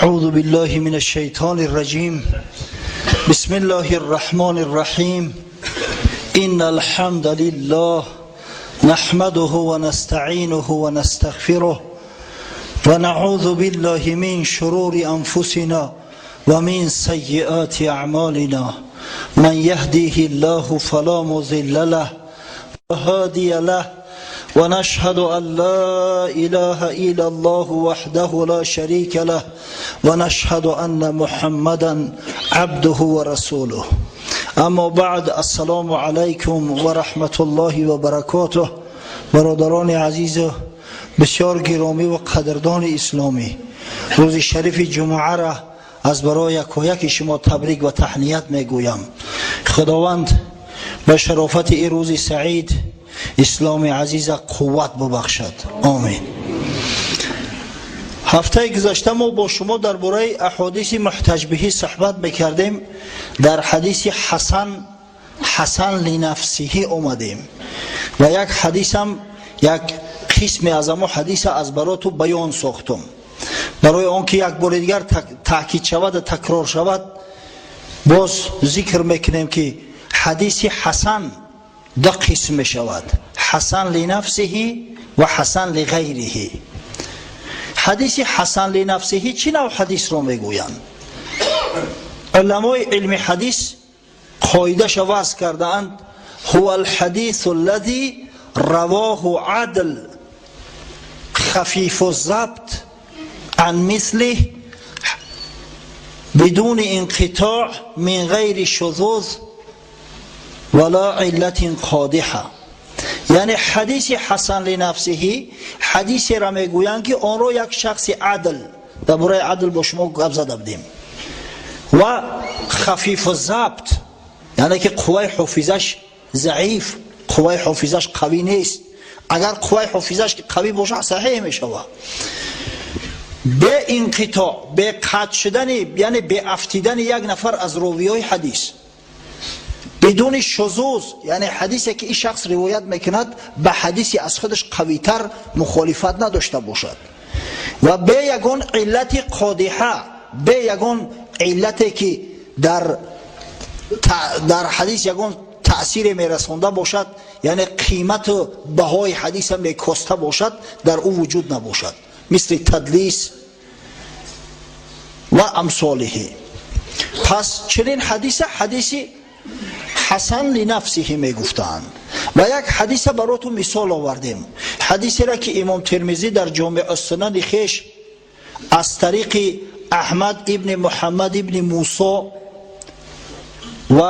أعوذ بالله من الشيطان الرجيم. بسم الله الرحمن الرحيم. إن الحمد لله نحمده ونستعينه ونستغفره ونعوذ بالله من شرور أنفسنا ومن سيئات أعمالنا. من يهديه الله فلا مضل له وهادي له، ونشهد أن لا إله إلا الله وحده لا شريك له، ونشهد أن محمدا عبده ورسوله. أما بعد، السلام عليكم ورحمة الله وبركاته. برادران عزیز بسیار گرامی و قدردان اسلامی، روز شریف جمعه را از برای یک شما تبریک و تهنیت میگویم. خداوند به شرافت این روز سعید اسلام عزیز قوت ببخشد. آمین. هفته گذشته ما با شما در باره احادیث محتج بهی صحبت میکردیم. در حدیث حسن، حسن لنفسه اومدیم و یک حدیث هم، یک قسمی از امو حدیث از براتو بیان ساختم، برای آنکه یک بار دیگر تاکید شود و تکرار شود. باز ذکر میکنیم که حدیث حسن دو قسم میشود: حسن لنفسه و حسن لغیره. حدیث حسن لنفسه چی نوع حدیث رو میگویند؟ علمای علم حدیث قاعدش وضع کردند: هو الحديث الذي رواه عدل خفيف الضبط عن مثله بدون انقطاع من غير شذوذ ولا علة قادحة. یعنی حدیث حسن لنفسه حدیثی را میگویند که آن را یک شخص عدل، در باره عدل با شما گپ زده بودیم، و خفیف الضبط، یعنی که قوای حافظش ضعیف، قوای حافظش قوی نیست. اگر قوای حافظش قوی باشه، صحیح میشود. به انقطاع، به قطع شدن، یعنی به افتیدن یک نفر از راوی های حدیث، بدون شذوذ، یعنی حدیثی که این شخص روایت میکند به حدیثی از خودش قویتر مخالفت نداشته باشد و به یگان علت قادحه، به یگان علتی که در حدیث یگان تأثیر میرسونده باشد، یعنی قیمت و بهای حدیث میکاسته باشد، در او وجود نباشد، مثل تدلیس و امثاله. پس چنین حدیث، حدیثی حسن لنفسه میگفتند. و یک حدیث براتون مثال آوردیم، حدیثی را که امام ترمذی در جامع السنن خویش از طریق احمد ابن محمد ابن موسی و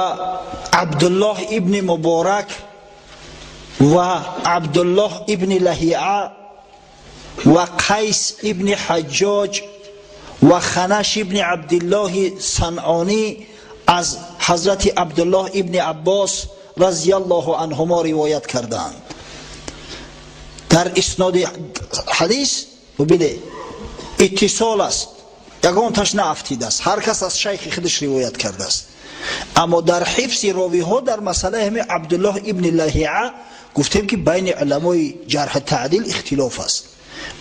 عبدالله ابن مبارک و عبدالله ابن لهیعه و قیس ابن حجاج و خنش ابن عبدالله صنعانی از حضرت عبدالله ابن عباس رضی الله عنهما روایت کردند. در اسناد حدیث ببینه اتصال است، یگان تاش نافتیده است، هر کس از شیخ خودش روایت کرده است. اما در حفظ راوی ها، در مسئله همه عبدالله ابن لهیعه، گفتیم که بین علمای جرح تعدیل اختلاف است.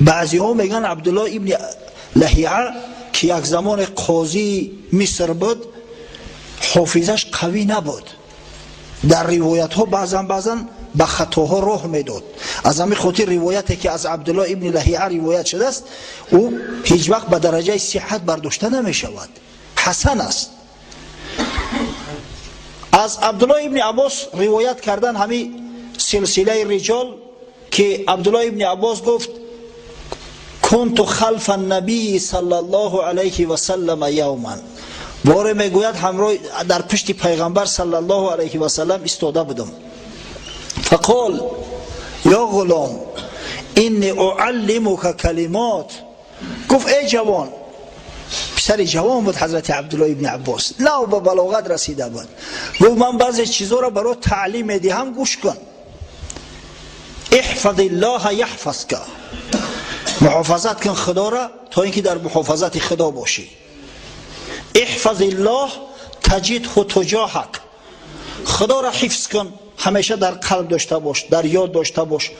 بعضی ها میگن عبدالله ابن لهیعه که یک زمان قاضی مصر بود، حافظش قوی نبود، در روایت ها بعضا بعضا به خطاها راه میداد. از همین خاطر روایتی که از عبدالله ابن لهیعه روایت شده است، او هیچ وقت به درجه صحت برداشته نمی شود، حسن است. از عبدالله ابن عباس روایت کردن همین سلسله رجال که عبدالله ابن عباس گفت: كنت خلف النبي صلى الله عليه وسلم يوما. باره میگوید همراه در پشت پیغمبر صلی الله علیه و سلم ایستاده بودم. فقال يا غلام إني أعلمك كلمات. گفت ای جوان. پسر جوان بود حضرت عبدالله ابن عباس، نه به بلاغت رسیده بود. گفت من بعضی چیزا را برای تعلیم میدهم، گوش کن. احفظ الله يحفظك. محافظت کن خدا را تا اینکه در محافظت خدا باشی. احفظ الله تجده تجاهك. خدا را حفظ کن، همیشه در قلب داشته باش، در یاد داشته باش،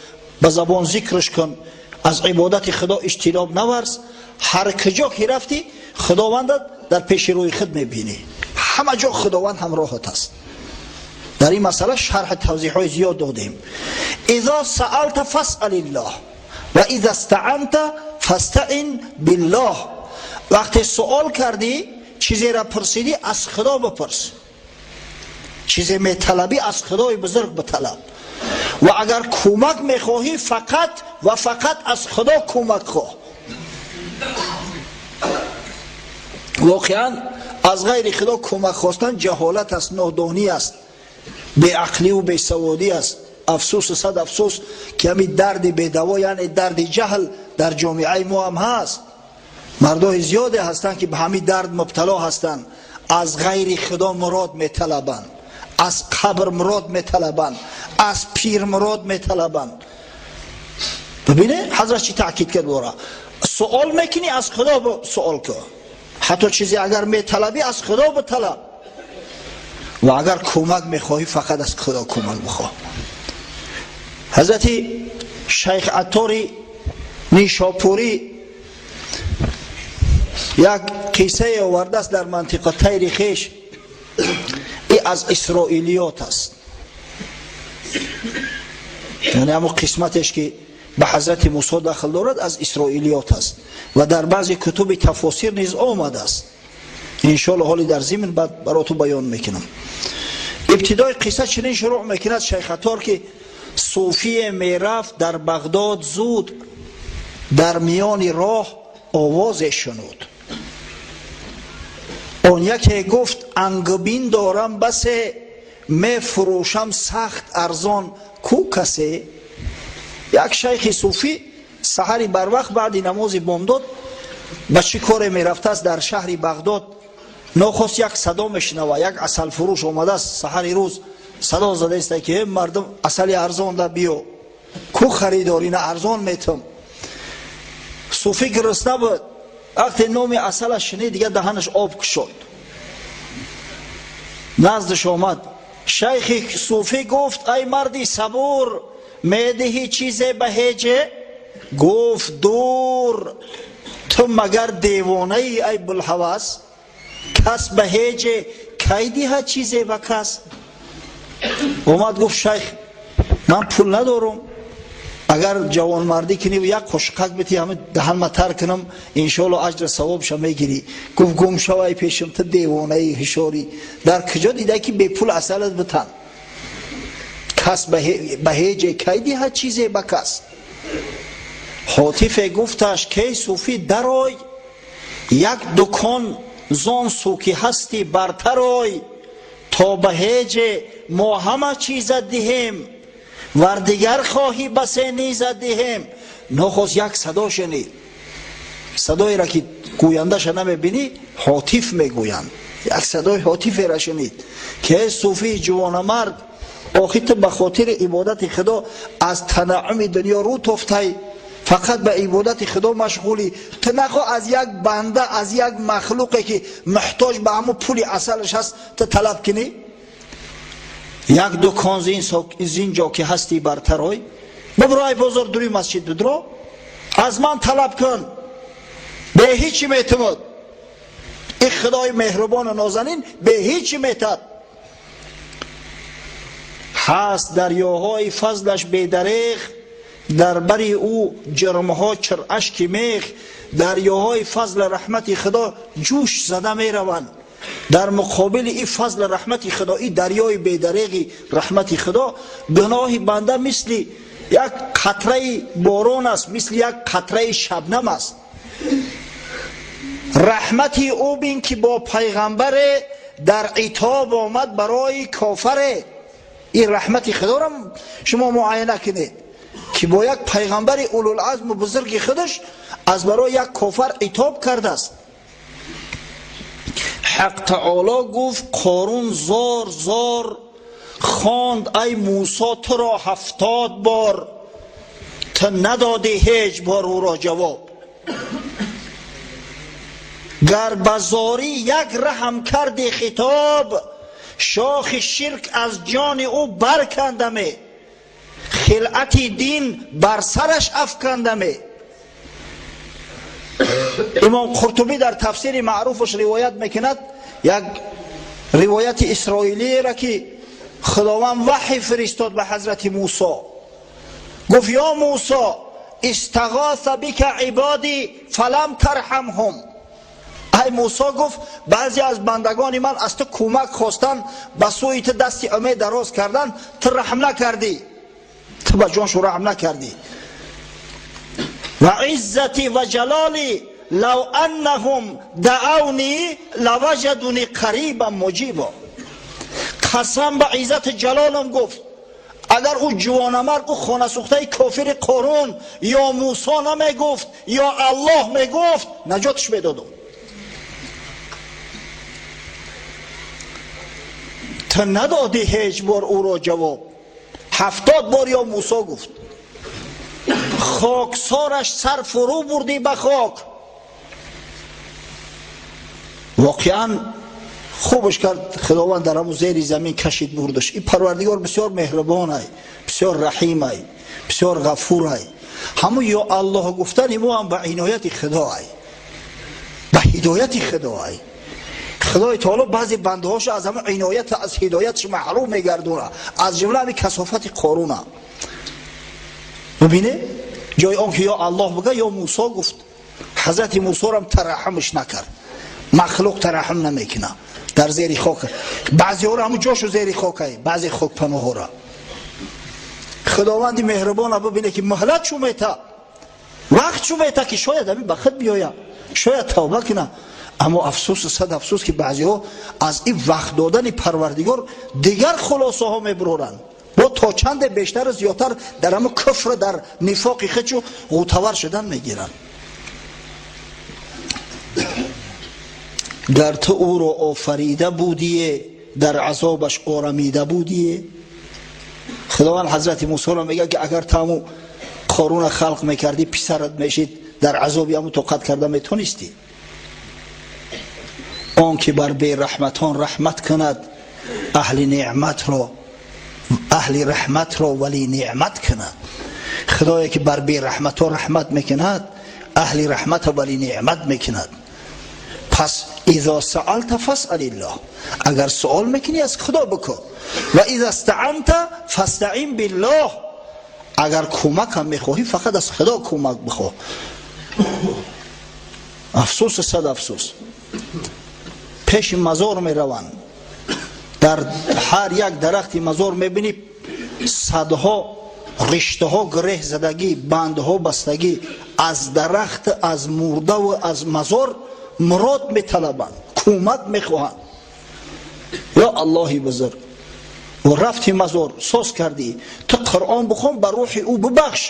به زبان ذکرش کن، از عبادت خدا اجتناب نورز. هر کجا که رفتی Худованд дар пеши рӯи худ мебинӣ. Ҳама ҷо Худованд ҳамроҳат аст. Дар ин масъала шарҳ тавзеҳҳои зиёд додем. اذا سألت فاسأل الله و اذا استعنت فاستعن بالله. وقتی سوال کردی، چیزی را پرسیدی، از خدا بپرس. چیزی میطلبی، از خدای بزرگ بطلب. و اگر کمک میخواهی، فقط و فقط از خدا کمک خواه. واقعا از غیر خدا کمک خواستن جهالت است، نادانی است، بیعقلی و بیسوادی است. افسوس، صد افسوس که همین درد بیدوا، یعنی درد جهل، در جامعه ما هم هست. مردای زیادی هستند که به همین درد مبتلا هستند. از غیر خدا مراد میطلبند، از قبر مراد میطلبند، از پیر مراد میطلبند. ببینه حضرت چی تاکید کرد؟ بورا سوال میکنی، از خدا سوال کن. حتی چیزی اگر میطلبی، از خدا بطلب. و اگر کمک میخواهی، فقط از خدا کمک بخواه. حضرت شیخ عطاری نیشاپوری یک قصه آورده است در منطق الطیر خویش. ای از اسرائیلیات است، یعنی همون قسمتش که به حضرت موسی دخل دارد از اسرائیلیات است و در بعضی کتب تفاسیر نیز آمده است. انشاءالله حالی در ضمن بعد براتون بیان میکنم. ابتدای قصه چنین شروع میکند شیخ عطار که صوفی میرفت در بغداد زود، در میان راه آواز شنود. آن یکی گفت انگبین دارم بسه، میفروشم سخت ارزان، کو کسی؟ یک شیخ صوفی سحری بر وقت بعد نماز بامداد به چی کار میرفته است در شهر بغداد. ناخواست یک صدا میشنوه. یک عسل فروش آمده است، سحری روز صدا زده است که مردم، عسل ارزان ده بیو، کو خریداری؟ نه ارزان میتم. صوفی گرسنه بود. وقتی نام عسلش شنید، دیگه دهنش آب شد. نزدش آمد شیخ صوفی، گفت ای مردی صبور، میدهی چیزی به هیچه؟ گفت دور، تو مگر دیوانه ای ای بوالهوس؟ کس به هیچ کی دهد چیزی به کس؟ اومد گفت شیخ، من پول ندارم، اگر جوانمردی کنی و یک قشقک بتی، همه دهن تر کنم، انشالله اجر ثوابش میگیری. گفت گم شو ای پیشم، تو دیوانه ای هشاری، در کجا دیده که بی پول عسلت بتن؟ کس به هیچ کی دهد چیزی به کس؟ هاتف گفتش که صوفی درای، یک دکان زان سو که هستی برترای، تا به هیچ ما همه چیز دهیم، ور دیگر خواهی بسه نیز دهیم. ناخواست یک صدا شنید، صدایی را که گویندش نمیبینی، هاتف میگویند. یک صدای هاتفی را شنید که صوفی جوانمرد، آخی تو به خاطر عبادت خدا از تنعم دنیا رو تفتی، فقط به عبادت خدا مشغولی، تو نخوا از یک بنده، از یک مخلوقی که محتاج به همون پول عسلش هست، تو طلب کنی؟ یک دکان زین جا که هستی برترای، ببرای بازار، دوری مسجد بدرو، از من طلب کن، به هیچی میتمد. این خدای مهربان و نازنین به هیچی میتد. هست دریاهای فضلش بیدریغ، در بری او جرمها چر اشک میخ. دریاهای فضل رحمت خدا جوش زده میروند. در مقابل این فضل رحمت خدا، این دریای بیدریغی رحمت خدا، گناه بنده مثل یک قطره باران است، مثل یک قطره شبنم است. رحمت او بین که با پیغمبر در عتاب آمد برای کافر. این رحمت خدا را شما معاینه کنید که با یک پیغمبر اولوالعزم و بزرگ خودش از برای یک کافر عتاب کرده است. حق تعالی گفت قارون زار زار، خواند ای موسی تو را 70 بار، تو ندادی هیچ بار او را جواب. گر بزاری یک رحم کردی خطاب، شاخ شرک از جان او برکندمه، خلعت دین بر سرش افکندمه. Имом Қуртубӣ дар тафсири маъруфаш ривоят мекунад як ривояти исроилиеро ки Худованд ваҳй фиристод ба ҳазрати Мусо, гуфт: ё Мусо, истағоса бика ибодӣ фалам тарҳамҳум. Ай Мусо, гуфт, баъзе аз бандагони ман аз ту кӯмак хостанд, ба сӯи ту дасти умед дароз карданд, ту раҳм накардӣ, ту ба ҷоншу раҳм накардӣ. Ва иззати ва ҷалоли лав аннаҳум даавни лаваҷадуни қарибан муҷибо. Қасам ба иззати ҷалолам, гуфт, агар ӯ ҷувонамард, ӯ хонасӯхтаи кофири Қорун ё Мусо намегуфт, ё Аллоҳ мегуфт, наҷоташ медодум. Ту надодӣ ҳеҷ бор ӯро ҷавоб. 70 бор ё Мусо гуфт. Хоксораш сар фурӯ бурдӣ ба хок. Воқеан хубаш кард Худованд, дар ҳамун зери замин кашид, бурдаш. Ин Парвардигор бисёр меҳрубонай, бисёр раҳимай, бисёр ғафурай. Ҳамун ё Аллоҳ гуфтани мо ҳам ба инояти Худоай, ба ҳидояти Худоай. Худои таоло баъзе бандаҳошо аз ҳамун иноят, аз ҳидояташ маҳрум мегардона, аз ҷумла ҳамин касофати Қоруна. Бибине, ҷои он ки ё Аллоҳ бигӯ, ё Мусо гуфт. Ҳазрати Мусорам тараҳҳумаш накард. Махлуқ тараҳҳум намекуна. Дар зери хок баъзеҳоро ҳамун ҷошу зери хокай, баъзе хокпаноҳоро. Худованди меҳрубона бибине ки муҳлат чӯ мета, вақт чӯ мета, ки шояд ҳамин ба худ биёя, шояд тавба куна. Аммо афсӯсу сад афсӯс, ки баъзеҳо аз ин вақт додани Парвардигор дигар хулосаҳо мебуроранд, бо то чанде бештару зиёдтар дар ҳамун куфр, дар нифоқи хечу ғӯтавар шудан мегиранд. Гар ту ӯро офарида будие, дар азобаш орамида будие. Худованд ҳазрати Мусоро мегӯяд, ки агар ту ҳамун Қоруна халқ мекардӣ, писарат мешид, дар азоби ҳамун тоқат карда метонистӣ? Он ки бар бераҳматон раҳмат кунад, аҳли неъматро, аҳли раҳматро вали неъмат кунад. Худое ки бар бераҳматон раҳмат мекунад, аҳли раҳматро вали неъмат мекунад. Пас изо саалта фасалиллоҳ, агар суол мекунӣ, аз Худо бикун. Ва иза стаанта фастаин биллоҳ, агар кӯмакам мехоҳӣ, фақат аз Худо кӯмак бихоҳ. Афсӯс, сад афсӯс, пеши мазор мераванд, дар ҳар як дарахти мазор мебинӣ садҳо риштаҳо гиреҳ задагӣ, бандҳо бастагӣ, аз дарахт, аз мурдаву аз мазор мурод металабанд, кӯмак мехоҳанд. Ё Аллоҳи бузург, рафти мазор соз кардӣ, ту Қуръон бихон, ба рӯҳи ӯ бибахш,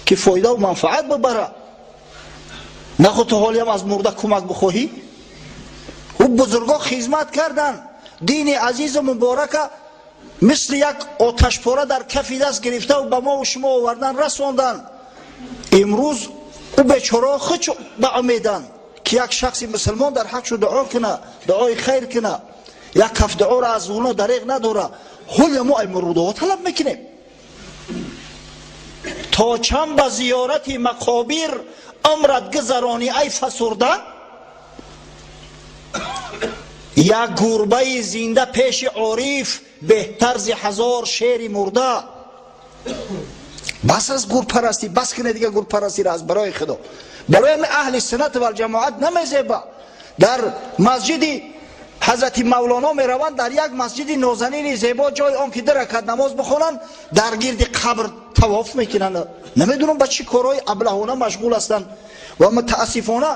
ки фоидаву манфаат бибара. Наход ту ҳолиам аз мурда кӯмак бихоҳӣ? Ӯ бузургҳо хизмат карданд, дини азизу муборака мисли як оташпора дар кафи даст гирифтаву ба мову шумо овардан, расонданд. Имрӯз ӯ бечораҳо хуч ба умеданд, ки як шахси мусулмон дар ҳақшу дуо куна, дуои хайр куна, як каф дуоро аз оно дареғ надора. Ҳоле мо ай мурудоҳо талаб мекунем. То чанд ба зиёрати мақобир умрат гузаронӣ, ай фасурда? Як гурбаи зинда пеши ориф беҳтар зи 1000 шери мурда. Бас аз гурпарастӣ, бас кунед дига гурпарастиро аз барои Худо. Барои ҳамин аҳли суннат валҷамоат намезеба. Дар масҷиди ҳазрати Мавлоно мераванд, дар як масҷиди нозанини зебо, ҷои он ки ду ракат намоз бихонанд, дар гирди қабр тавоф мекунанд. Намедонам, ба чӣ корҳои аблаҳона машғул ҳастанд. Ва мутаассифона,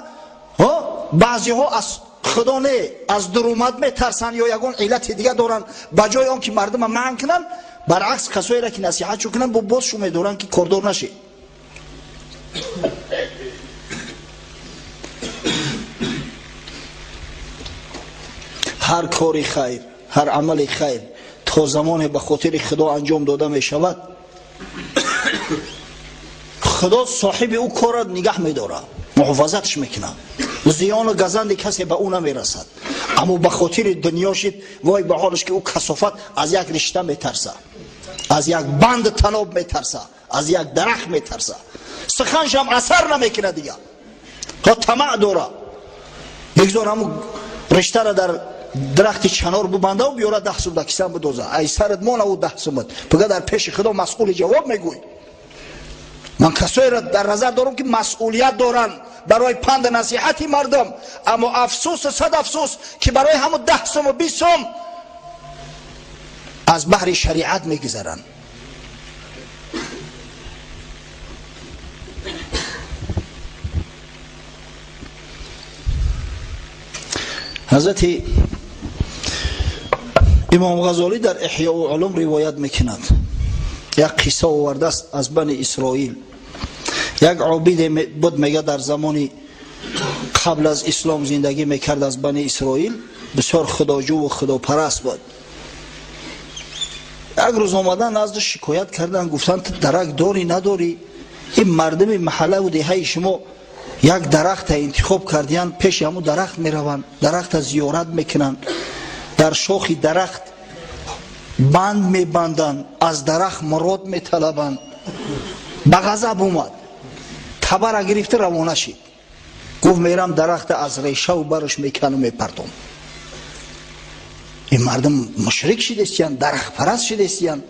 баъзеҳо аз Худо не, аз дурумад метарсанд ё ягон иллати дига доранд. Ба ҷои он ки мардума манъ кунанд, баръакс, касоеро ки насиҳатшо кунанд, бо бозшу медоранд, ки кордор нашед. Ҳар кори хайр, ҳар амали хайр то замоне ба хотири Худо анҷом дода мешавад, Худо соҳиби ӯ корро нигаҳ медорад, муҳофазатш мекунад, зиёну газанди касе ба ӯ намерасад. Аммо ба хотири дунё шид, вой ба ҳолаш, ки ӯ касофат аз як ришта метарса, аз як банд таноб метарса, аз як дарахт метарса, суханшам асар намекунад дига. Тамаъ дора. Бигзор ҳамун риштара дар дарахти чанор бубанда у биёра 10 сум да кисам бидоза. Ай сарат мона у 10 сумат. Пага дар пеши Худо масъули ҷавоб мегӯй. Ман касоеро дар назар дорам, ки масъулият доранд барои панду насиҳати мардум, аммо афсӯсу сад афсӯс, ки барои ҳамун 10 суму 20 сум аз баҳри шариат мегузаранд. Ҳазрати Имом Ғазолӣ дар Эҳёу Улум ривоят мекунад, як қисса овардааст аз Бани Исроил. Як обиде буд, мега, дар замони қабл аз ислом зиндагӣ мекард, аз Бани Исроил, бисёр худоҷӯву худопараст буд. Як рӯз омадан назди шикоят кардан, гуфтанд: ту дарак дорӣ, надорӣ? Ин мардуми маҳаллаву деҳаи шумо як дарахта интихоб кардиянд, пеши ҳамун дарахт мераванд, дарахта зиёрат мекунанд, дар шохи дарахт банд мебанданд, аз дарахт мурод металабанд. Ба ғазаб омад, табара гирифта равона шид. Гуфт: мерам, дарахта аз решаву бараш мекану мепартом. Ин мардум мушрик шидестиянд, дарахтпараст шидестиянд.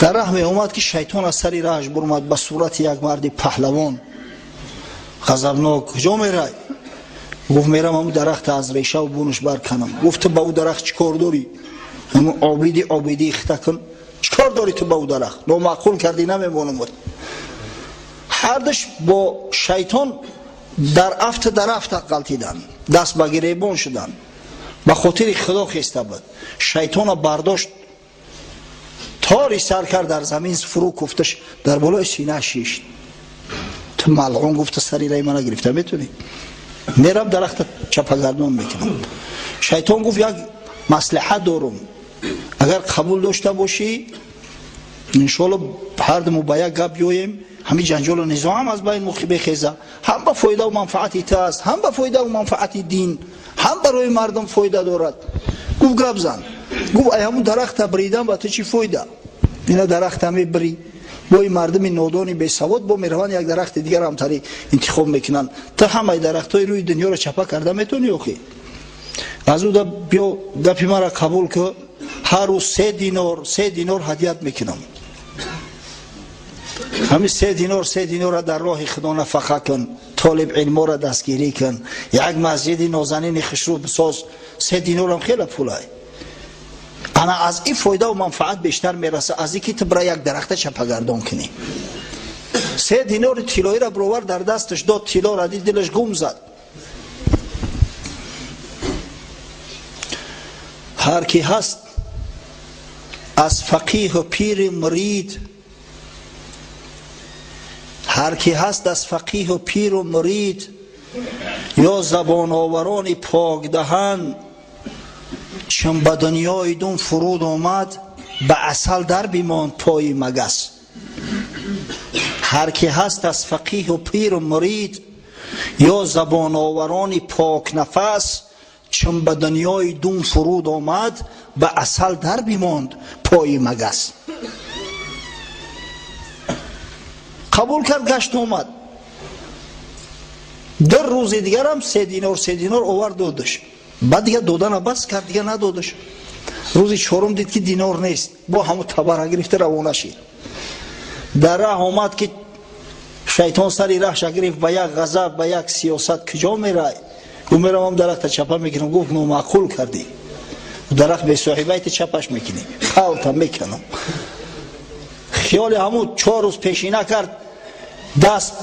Дар раҳ меомад, ки шайтон аз сари раҳаш бурмад ба сурати як марди паҳлавон ғазабнок. Куҷо мерай? Гуфт: мерам, ҳамун дарахта аз решаву бунаш барканам. Гуфт: ту ба ӯ дарахт чӣ кор дорӣ? Ҳамун обиди обидии хита кун, чӣ кор дорӣ ту ба ӯ дарахт? Номаъқул кардӣ, намемонам. Ҳардуш бо шайтон дар афта дарафта ғалтиданд, даст ба гиребон шуданд. Ба хотири Худо хеста буд. Шайтона бардошт, тори сар кард, дар замин фурӯ куфташ, дар болои сина шишт. Ту малъун, гуфта, сари раи мана гирифта метунӣ? Мерам, дарахта чапагардон мекунам. Шайтон гуфт: як маслиҳат дорум, агар қабул дошта бошӣ, иншоалло ҳардуму ба як гап биёем, ҳамин ҷанҷолу низоъ ҳам аз байн бехеза, ҳам ба фоидаву манфаати ту аст, ҳам ба фоидаву манфаати дин, ҳам барои мардум фоида дорад. Гуфт: гап зан. Гуфт: ай ҳамун дарахта бридан ба ту чӣ фоида? Ина дарахта мебирӣ, бо ин мардуми нодони бесавод бо мераванд, як дарахти дигар ҳамтари интихоб мекунанд. Ту ҳамаи дарахтҳои рӯи дунёро чапа карда метавонӣ охи? Аз ӯ да биё, гапи мара қабул ку, ҳар рӯз 3 динор, 3 динор ҳадият мекунам. Ҳамин 3 динор, 3 динора дар роҳи Худо нафақа кун, толиб илморо дастгирӣ кун, як масҷиди нозанини хушрӯ бисоз. 3 динорам хеле пулай. Ана аз ин фоидаву манфаат бештар мераса, аз ин ки ту бира як дарахта чапагардон кунӣ. 3 динори тиллоиро бировар, дар дасташ дод. Тиллоро дид, дилаш гум зад. Ҳар ки ҳаст аз фақиҳу пири мурид, ҳар ки ҳаст аз фақиҳу пиру мурид ё забоноварони покдаҳан, чун ба дунёи дун фуруд омад, ба асал дар бимонд пои магас. Ҳар ки ҳаст аз фақиҳу пиру мурид ё забоноварони покнафас, чун ба дунёи дун фуруд омад, ба асал дар бимонд пои магас. Қабул кард, гашт омад. 2 рӯзи дигарам 3 динор, 3 динор овард, додаш. Баъд дига додана бас кард, дига надодаш. Рӯзи чорум дид, ки динор нест, бо ҳамун табара гирифта равона шид. Дар раҳ омад, ки шайтон сари раҳша гирифт ба як ғазаб, ба як сиёсат. Куҷо мерай? Гуфт: меравам, дарахта чапа мекунам. Гуфт: номаъқул кардӣ, дарахт бесоҳибайти чапаш мекунӣ, халта мекунам. Хиёли ҳамун 4 рӯз пешина кард, даст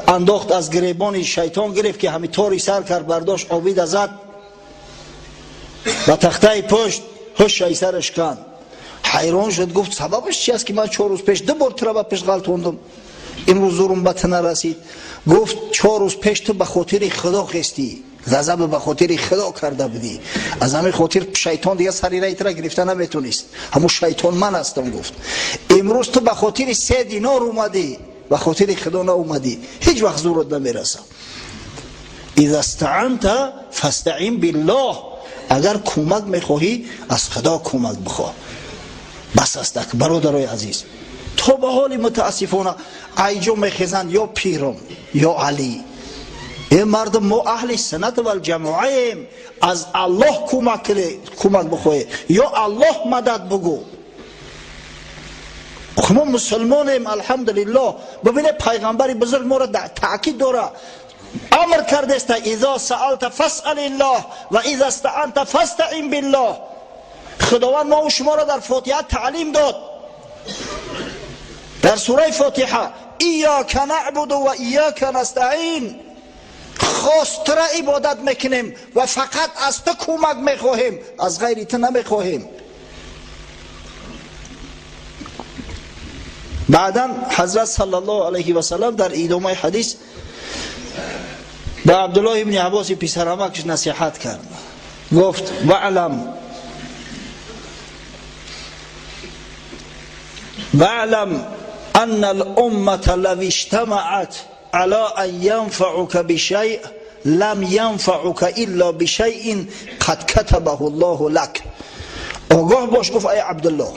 андохт, аз гиребони шайтон гирифт, ки ҳами тори сар кард, бардошт, обида зад ба тахтаи пушт, ҳушаи сараш канд. Ҳайрон шуд, гуфт: сабабаш чи аст, ки ман 4 рӯз пеш 2 бор тура ба пешт ғалтондум, имрӯз зурум ба ту нарасид? Гуфт: 4 рӯз пеш ту ба хотири Худо хестӣ, ғазаб ба хотири Худо карда будӣ, аз ҳамин хотир шайтон дига сари раи тура гирифта наметонист. Ҳамун шайтон ман ҳастам, гуфт. Имрӯз ту ба хотири 3 динор омадӣ, ба хотири Худо наомадӣ, ҳеҷ вақт зурат намераса. Иза стаанта фастаин биллоҳ. Агар кӯмак мехоҳӣ, аз Худо кӯмак бихоҳ. Бас аст, бародарои азиз. То ба ҳоли мутаассифона айҷо мехезанд: ё пиром, ё Алӣ. Эй мардум, мо аҳли суннат вал ҷамоаем, аз Аллоҳ кӯмак бихоҳед, ё Аллоҳ мадад бугӯ. Мо мусулмонем, алҳамдулиллоҳ. Бибинед, пайғамбари бузург моро таъкид дора, амр кардааст: изо саалта фасъалиллоҳ ва изо истаанта фастаин биллоҳ. Худованд мо шуморо дар Фотиҳа таълим дод, дар сураи Фотиҳа: иёка наъбуду ва иёка настаин. Хос тура ибодат мекунем ва фақат аз ту кӯмак мехоҳем, аз ғайри ту намехоҳем. Баъдан ҳазрат саллаллоҳу алайҳи васаллам дар идомаи ҳадис ба Абдуллоҳ ибни Аббоси писарамакш насиҳат кард, гуфт: ваълам ваълам анна ал-уммата лав иҷтамаат ала ан янфаука бишайъ лам янфаука илла бишайъин қад катабаҳу Аллоҳу лак. Огоҳ бош, гуфт, эй Абдуллоҳ,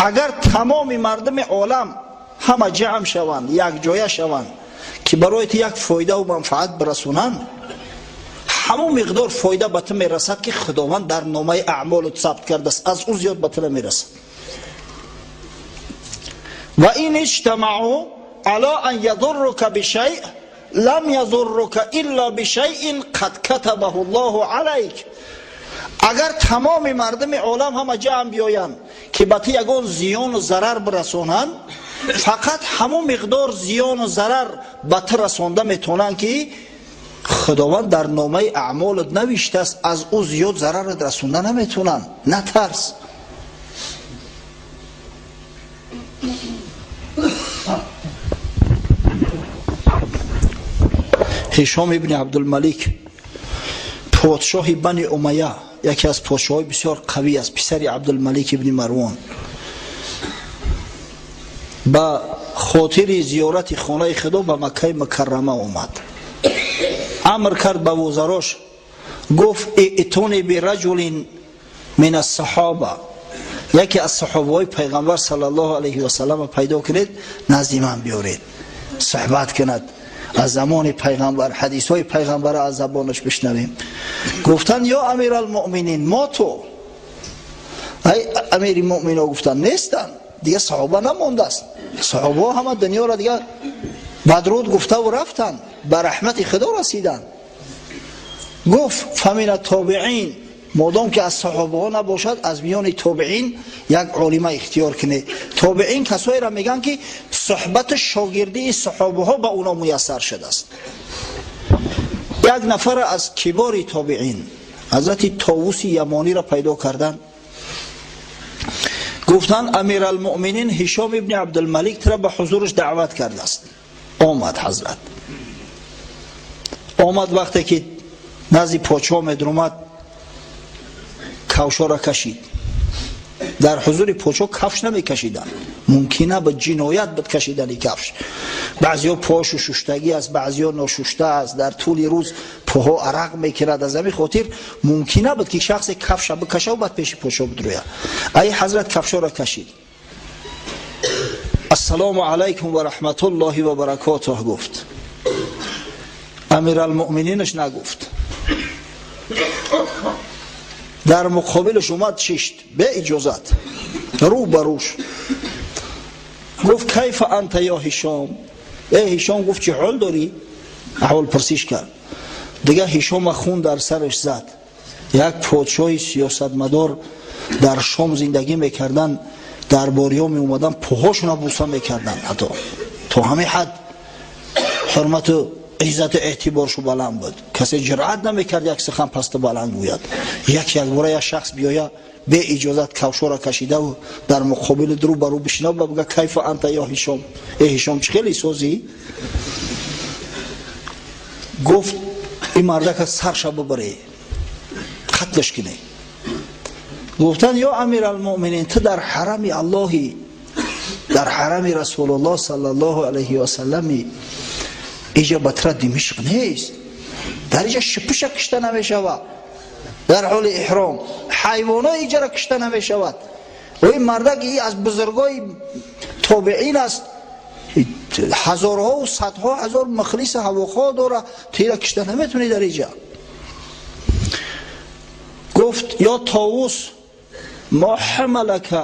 агар тамоми мардуми олам ҳама ҷамъ шаванд, якҷоя шаванд, ки барои ту як фоидаву манфаат бирасонанд, ҳамон миқдор фоида ба ту мерасад, ки Худованд дар номаи аъмолут сабт кардааст, аз ӯ зиёд ба ту намерасад. Ва ин иҷтамаъу ала ан ядуррука бишайъ лам ядуррука илла бишайъин қад катабаҳу Аллоҳу алайк. Агар тамоми мардуми олам ҳама ҷамъ биёянд, ки ба ту ягон зиёну зарар бирасонанд, фақат ҳамон миқдор зиёну зарар ба ту расонда метавонанд, ки Худованд дар номаи аъмолат навиштааст, аз ӯ зиёд зарарат расонда наметавонанд. Натарс. Ҳишом ибни Абдулмалик, подшоҳи Бани Умайя, яке аз подшоҳои бисёр қавӣ аст, писари Абдулмалик ибни Марвон, ба хотири зиёрати хонаи Худо ба Маккаи Мукаррама омад. Амр кард ба вузарош, гуфт: итуни бираҷулин мин ассаҳоба, яке аз саҳобаҳои пайғамбар саллаллоҳу алайҳи васаллама пайдо кунед, назди ман биёред, суҳбат кунад, аз замони пайғамбар ҳадисҳои пайғамбара аз забонаш бишнавем. Гуфтанд: ё амиралмуъминин, мо ту ай амири муъмино. Гуфтанд: нестанд, дига саҳоба намондааст, саҳобаҳо ҳама дунёро дига бадруд гуфтаву рафтанд, ба раҳмати Худо расиданд. Гуфт: фамина тобиин, модом ки аз саҳобаҳо набошад, аз миёни тобиин як олима ихтиёр кунед. Тобиин касоеро мегӯянд, ки суҳбату шогирдии саҳобаҳо ба уно муяссар шудааст. Як нафар аз кибори тобиин, ҳазрати Товуси Ямониро пайдо карданд. Гуфтанд: амиралмуъминин Ҳишом ибни Абдулмалик тура ба ҳузураш даъват кардааст. Омад ҳазрат, омад. Вақте ки назди подшоҳ медурумад, кавшоро кашид. Дар ҳузури подшоҳ кафш намекашиданд, мумкин набуд, ҷиноят буд кашидани кафш. Баъзеҳо пошу шуштагӣ аст, баъзеҳо ношушта аст, дар тӯли рӯз поҳо арақ мекунад. Аз ҳамин хотир мумкин набуд, ки шахсе кафша бикашаву баъд пеши подшоҳ бидурӯяд. Ай ҳазрат кафшоро кашид, ассалому алайкум ва раҳматуллоҳи ва баракотуҳ гуфт. Амиралмуъмининаш нагуфт. Дар муқобилаш омад, шишт, бе иҷозат, рӯ ба рӯш. Гуфт: кайфа анта ё Ҳишом? Э Ҳишом, гуфт, чӣ ҳол дорӣ? Аҳвол пурсиш кард. Дига Ҳишома хун дар сараш зад. Як подшоҳи сиёсатмадор дар Шом зиндагӣ мекарданд, дарбориҳо меомаданд, поҳошона буса мекарданд, ҳатто то ҳамин ҳад ҳурмату иззату эътиборшу баланд буд. Касе ҷуръат намекард як сухан пасту баланд гӯяд. Як якбора як шахс биёя, бе иҷозат кавшора кашидаву дар муқобили рӯ ба рӯ бишинав ба буга: кайфа анта ё Ҳишом? Э Ҳишом, чӣ хеле созӣ? Гуфт: ин мардака сарша бибаре, қатлш кунед. Гуфтанд: ё амиралмуъминин, ту дар ҳарами Аллоҳи, дар ҳарами Расулуллоҳ саллаллоҳу алайҳи васаллами, иҷа ба тура Димишқ нест, дар иҷа шипиша кишта намешавад, дар ҳоли эҳром ҳайвоно иҷара кишта намешавад. Ин мардак аз бузургои тобеин аст. Ҳазорҳо ва садҳо ҳазор мухлис ҳавохо дора, тира кишта наметуни дар инҷа. Гуфт ё Товус, ма ҳамалака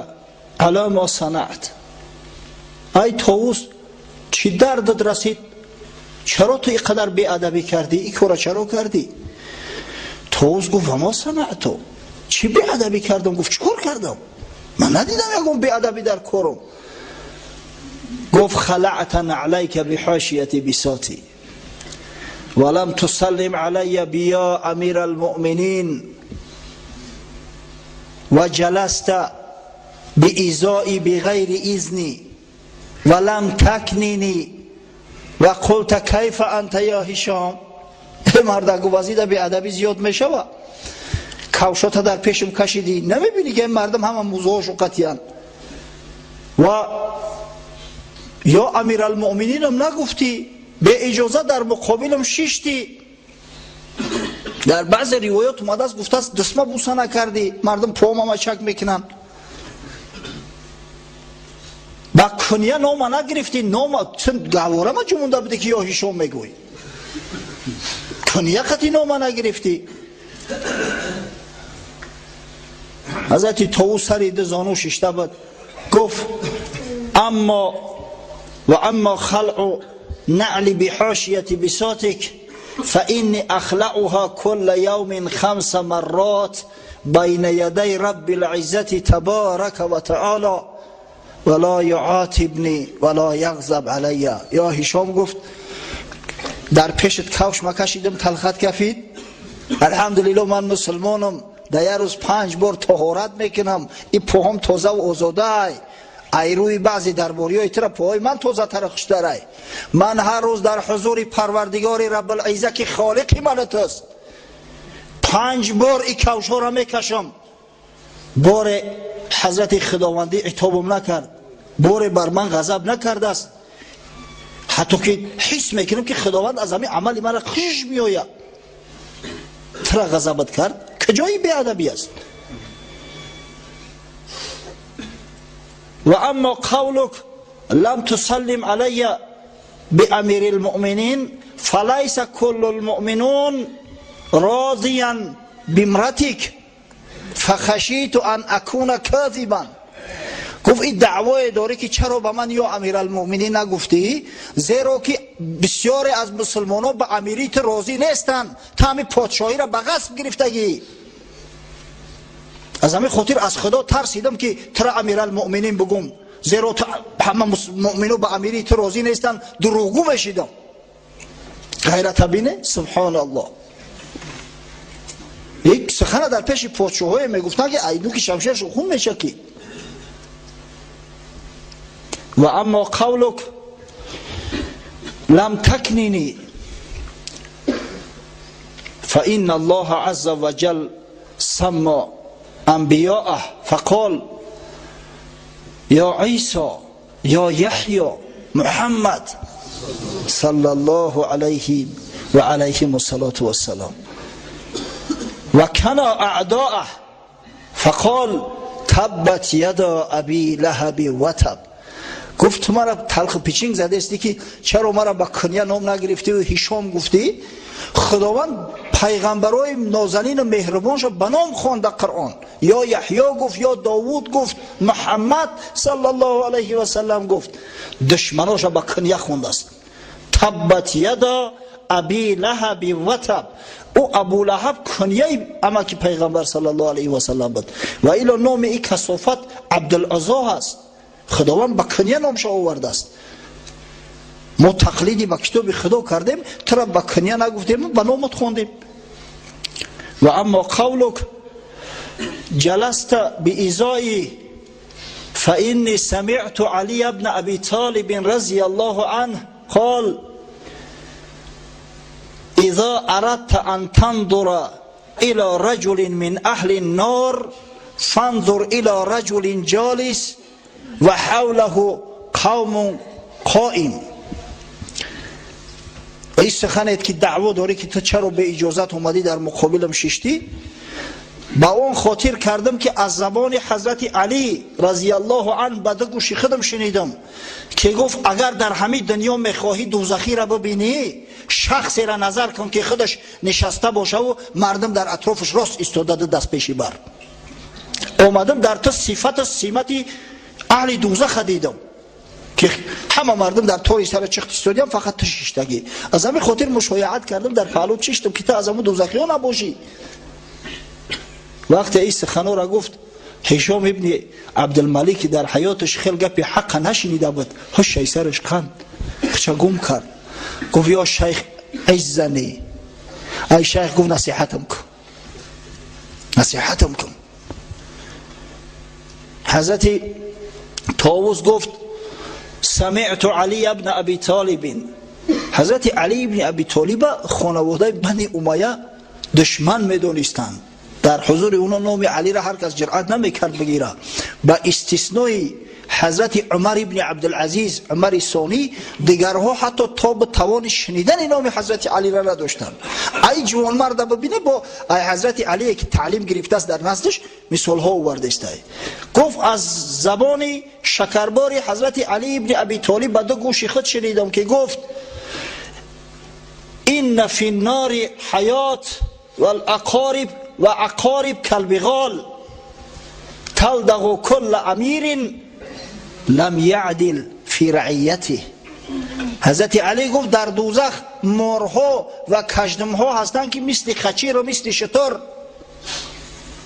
ала ма санаат. Ай Товус, чӣ дардат расид? Чаро ту инқадар беадабӣ кардӣ? Ин кора чаро кардӣ? Товус гуфт ва ма санаату. Чӣ беадабӣ кардам? Гуфт чикор кардам? Ман надидам ягон беадабӣ дар корам. Гуфт خلعت نعلیک بحاشیة بساطی ولم تسلم علی بیا امیر المؤمنین و جلست بإزائی بغیر اذنی ولم تکنینی و قلت کیف انت یا هشام. مرد گفت وزید بی‌ادبی زیاد میشوه، کاوشات در پیشم کشیدی، نمیبینی که این مردم همه موضوعشو قطیان و یا امیرالمؤمنینم نگفتی، به اجازه در مقابلم شیشتی. در بعض روایات اومده است گفته است دستما بوسه نکردی، مردم پاهام چک میکنن. با کنیه نام نگرفتی، نام چون گواره ما جمونده بوده که یا هشام میگوی، کنیه قطعی نام نگرفتی. حضرت طاووس سر ده زانو ششته بود، گفت اما و اما خلع نعل بحاشیة بساطك فإني أخلعها كل يوم 5 مرات بين يدي رب العزة تبارك وتعالى ولا يعاتبني ولا يغضب علي. یا هشام گفت در پیشت کفش مکشیدم تلخت کفید، الحمدلله من مسلمانم، در یه روز 5 بار طهارت میکنم، این پاهم تازه و آزاده ای، ای روی بعضی درباریای تر پاهای من تازه تر خوشتر ای. من هر روز در حضور پروردگار رب العزه که خالق من است 5 بار این کفش‌ها را میکشم. بار حضرت خداوندی عتابم نکرد، بار بر من غضب نکرده است، حتی که حس میکنم که خداوند از همین عمل من را خوشش میآید. تر غضبت کرد، کجای بی‌ادبی است؟ و اما قولك لم تسلم علی بامیر المؤمنین فلیس كل المؤمنون راضیا بامرتك فخشیت ان اکون کاذبا. گفت این دعوای داری که چرا به من یا امیرالمؤمنین نگفتی؟ زیرا که بسیاری از مسلمانان به امیریت راضی نیستند، تا همین پادشاهی را به غصب گرفتگی. از همین خاطر از خدا ترسیدم که ترا امیرالمؤمنین بگم، زیرا همه مؤمنو به امیریت راضی نیستند، دروغگو میشیدم. غیرت بینه، سبحان الله. یک سخن در پیش پادشاهی میگفتن که ایدو که شمشیرش خون میشه که. و اما قولك لم تکنینی فإن الله عز وجل سمى انبیاءه فقال یا عیسی یا یحیی محمد صلی الله علیه و علیهم الصلاة والسلام و کنا اعداءه فقال تبت یدا ابی لهب وتب. گفت تو مرا تلخ پیچینگ زده استی که چرا مرا با کنیه نام نگرفتی و هشام گفتی؟ خداوند پیغمبرای نازنین و مهربانش به نام خواند در قرآن، یا یحیی گفت، یا داوود گفت، محمد صلی الله علیه و سلم گفت. دشمناش به کنیه خوانده است. تبت یدا ابی لهب وتب. او ابو لهب کنیه امکی پیغمبر صلی الله علیه و سلم بود و الا نام این کثافت عبدالعزا هست. خداوند به کنیه نامش آورده است. ما تقلیدی به کتاب خدا کردیم، تو را به کنیه نگفتیم، به نامت خواندیم. و اما قولک جلست بإزائی فإني سمعت علی بن ابی طالب رضی الله عنه قال اذا اردت ان تنظر الى رجل من اهل النار فانظر الى رجل جالس و حوله قوم قائم. این سخنت که دعوا داری که تو چرا به اجازت اومدی در مقابلم ششتی، Ба он хотир кардам, ки аз забони ҳазрати Алӣ разияллоҳу анҳу ба ду гӯши худам шунидам, ки гуфт: агар дар ҳамин дунё мехоҳӣ дӯзахиро бибинӣ, шахсеро назар кун, ки худаш нишаста бошаву мардум дар атрофаш рост истода, ду даст пеши бар. Омадам, дар ту сифату симати аҳли дӯзаха дидам, ки ҳама мардум дар тори сара чихт истодиям, фақат ту шиштагӣ. Аз ҳамин хотир мушояат кардам, дар паҳлӯ чиштам, ки ту аз ҳамун дӯзахиё набошӣ. Вақте ин суханора гуфт, Ҳишом ибни Абдулмалик, ки дар ҳаёташ хел гапи ҳаққа нашинида буд, ҳушшаи сараш қанд хича гум кард. Гуфт: ё шайх, иззани, ай шайх, гуфт, насиҳатам кун, насиҳатам кун. Ҳазрати Товус гуфт: самиъту Алия бна Аби Толибин. Ҳазрати Али ибни Аби Толиба хонаводаи Бани Умая душман медонистанд. Дар ҳузури уно номи Алиро ҳар кас ҷуръат намекард бигира, ба истиснои ҳазрати Умар ибни Абдулазиз, Умари Сонӣ. Дигарҳо ҳатто тобу тавони шунидани номи ҳазрати Алиро надоштанд. Ай ҷувонмарда бибине, бо ай ҳазрати Алие, ки таълим гирифтааст дар наздаш, мисолҳо овардаистай. Гуфт: аз забони шакарбори ҳазрати Али ибни Аби Толиб ба ду гӯши худ шунидам, ки гуфт: инна фи ннори ҳаёт валақориб ва ақориб калбиғол талдағу кулла амирин лам яъдил фи раиятиҳ. Ҳазрати Алӣ гуфт: дар дӯзах морҳо ва каждумҳо ҳастанд, ки мисли хачиру мисли шутур,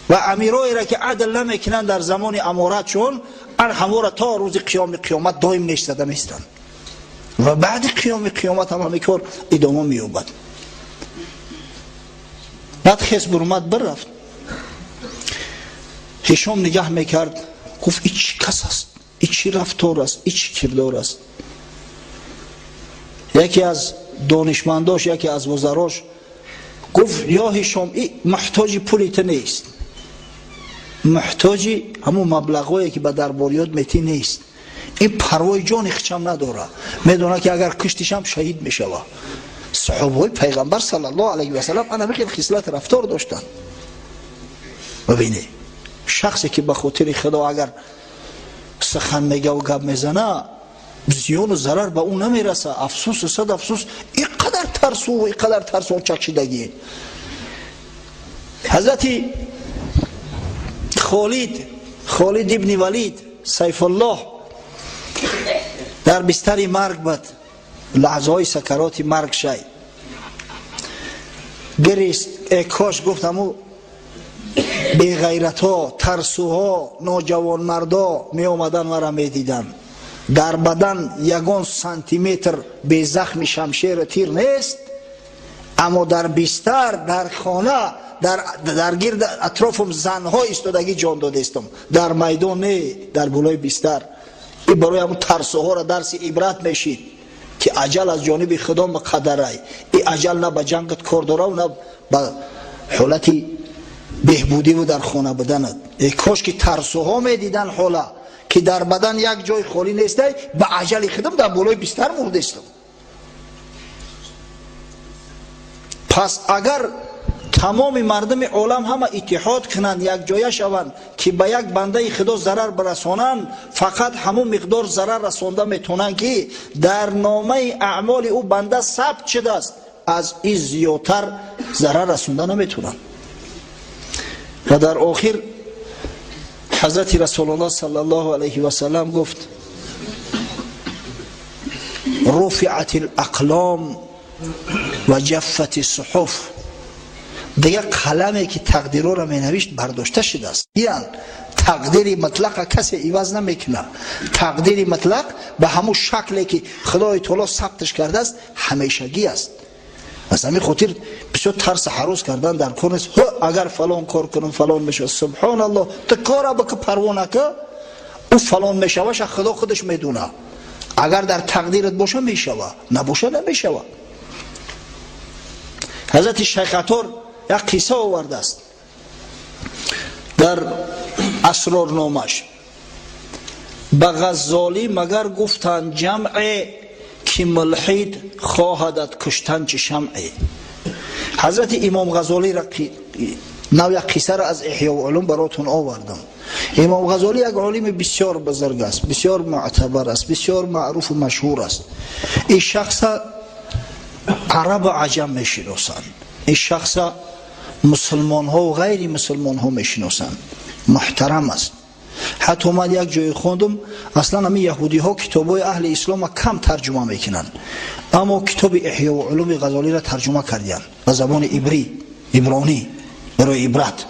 ва амироеро, ки адл намекунанд дар замони аморатшон, ан ҳамора то рӯзи қиёми қиёмат доим нешзада местанд ва баъди қиёми қиёмат ҳам ҳамин кор идома меёбад. Баъд хес бурмад, бирафт. Ҳишом нигаҳ мекард, гуфт: и чӣ кас аст, и чӣ рафтор аст, и чӣ кирдор аст? Яке аз донишмандош, яке аз вузарош гуфт: ё Ҳишом, и муҳтоҷи пули ту нест, муҳтоҷи ҳамун маблағҳое, ки ба дарбориёт метӣ, нест. Ин парвои ҷони хичам надорад, медонад, ки агар куштишам, шаҳид мешава. Саҳобаҳои пайғамбар саллаллоҳу алайҳи васаллам ана хел хислат рафтор доштанд. Бибинед, шахсе, ки ба хотири Худо агар сухан мегаву гап мезана, зиёну зарар ба ӯ намераса. Афсусу сад афсус, ин қадар тарсу, ин қадар тарсу чакшидагӣ. Ҳазрати Холид, Холид ибни Валид, Сайфуллоҳ, дар бистари марг буд, лаҳзаҳои сакароти марг шай гирист. Э кош, гуфт, ҳаму беғайратҳо, тарсуҳо, ноҷавонмардо меомаданд, мара медиданд. Дар бадан ягон сантиметр безахми шамшеру тир нест, аммо дар бистар, дар хона, дар гирд атрофам занҳо истодагӣ ҷон додестам. Дар майдон не, дар болои бистар. И барои ҳамун тарсуҳоро дарси ибрат мешид, ки аҷал аз ҷониби Худо муқаддарай. И аҷал на ба ҷангат кор дорав, на ба ҳолати беҳбудиву дар хона буданат. Э кош ки тарсуҳо медидан ҳола, ки дар бадан як ҷой холӣ нестай, ба аҷали худам дар болои бистар мурдестам. Пас агар тамоми мардуми олам ҳама иттиҳод кунанд, якҷоя шаванд, ки ба як бандаи Худо зарар барасонанд, фақат ҳамун миқдор зарар расонда метавонанд, ки дар номаи аъмоли ӯ банда сабт шудааст. Аз ин зиёдтар зарар расонда наметавонанд. Ва дар охир ҳазрати Расулуллоҳ саллаллоҳу алайҳи васаллам гуфт: руфиат алақлом ва ҷаффат суҳуф. Дигар қаламе, ки тақдирҳоро менавишт, бардошта шудааст. Ян тақдири мутлақа касе иваз намекунад. Тақдири мутлақ ба ҳамун шакле, ки Худои Таоло сабташ кардааст, ҳамешагӣ аст. Аз ҳамин хотир бисёр тарса ҳарос кардан дар кор нест. Агар фалон кор кунам, фалон мешавад. Субҳоналлоҳ, ту кора бика, парво нака, ӯ фалон мешаваша Худо худаш медона. Агар дар тақдират боша, мешава, набоша, намешава. Ҳазрати Шайх Атор як қисса овардааст дар асрорномаш: ба Ғаззолӣ магар гуфтанд ҷамъе, ки мулҳид хоҳадат куштан чи шамъе. Ҳазрати Имом Ғазолиро Нав як қиссаро аз Эҳёи улум баротон овардам. Имом Ғазолӣ як олими бисёр бузург аст, бисёр муътабар аст, бисёр маъруфу машҳур аст. Ин шахса арабу аҷам мешиносанд, ин шахса мусулмонҳо ва ғайри мусулмонҳо мешиносанд, муҳтарам аст. Ҳатто ман як ҷое хондум, аслан ҳамин яҳудиҳо китобҳои аҳли ислома кам тарҷума мекунанд, аммо китоби Эҳёи улуми Ғазолиро тарҷума кардиянд ба забони ибрӣ, ибронӣ, барои ибрат.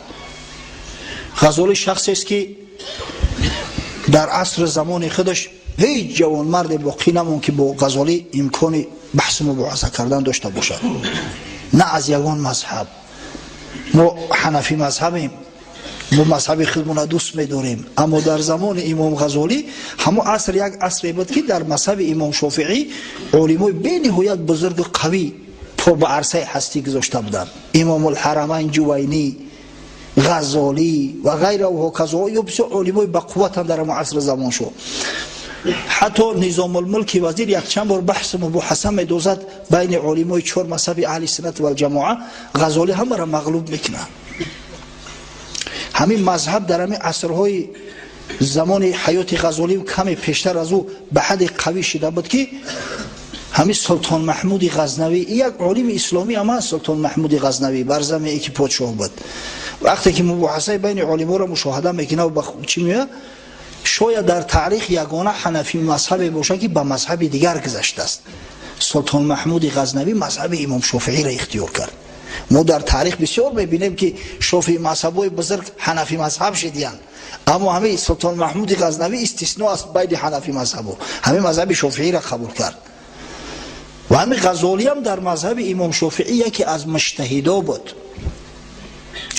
Ғазолӣ шахсест, ки дар асри замони худаш ҳеҷ ҷавонмарде боқӣ намонд, ки бо Ғазолӣ имкони баҳсу мубоҳиса кардан дошта бошад, на аз ягон мазҳаб. Мо ҳанафӣ мазҳабем, мо мазҳаби худмона дӯст медорем, аммо дар замони имом Ғазолӣ ҳамон аср як асре буд, ки дар мазҳаби имом Шофиӣ олимои бениҳоят бузургу қавӣ по ба арсаи ҳастӣ гузошта буданд: Имомулҳарамайн Ҷувайнӣ, Ғазолӣ ва ғайра ва ҳоказо. Ё бисёр олимои бақувватан дар ҳамон асри замон шуд. Ҳатто Низомулмулки вазир якчанд бор баҳсу мубоҳаса медозад байни олимои чор мазҳаби аҳли суннат валҷамоа, Ғазолӣ ҳамаро мағлуб мекунад. Ҳамин мазҳаб дар ҳамин асрҳои замони ҳаёти Ғазолӣ, каме пештар аз ӯ, ба ҳадди қавӣ шида буд, ки ҳамин Султон Маҳмуди Ғазнавӣ, як олими исломӣ ҳам аст, Султон Маҳмуди Ғазнавӣ бар замине ки подшоҳ буд, вақте ки мубоҳасаи байни олиморо мушоҳада мекунад, ба чӣ меояд? Шояд дар таърих ягона ҳанафӣ мазҳабе бошад, ки ба мазҳаби дигар гузаштааст. Султон Маҳмуди Ғазнавӣ мазҳаби имом Шофииро ихтиёр кард. Мо дар таърих бисёр мебинем, ки шофии мазҳабҳои бузург ҳанафӣ мазҳаб шидиянд, аммо ҳамин Султон Маҳмуди Ғазнавӣ истисно аст байни ҳанафӣ мазҳабо, ҳамин мазҳаби Шофииро қабул кард. Ва ҳамин Ғазолиам дар мазҳаби имом Шофиӣ яке аз муҷтаҳидо буд,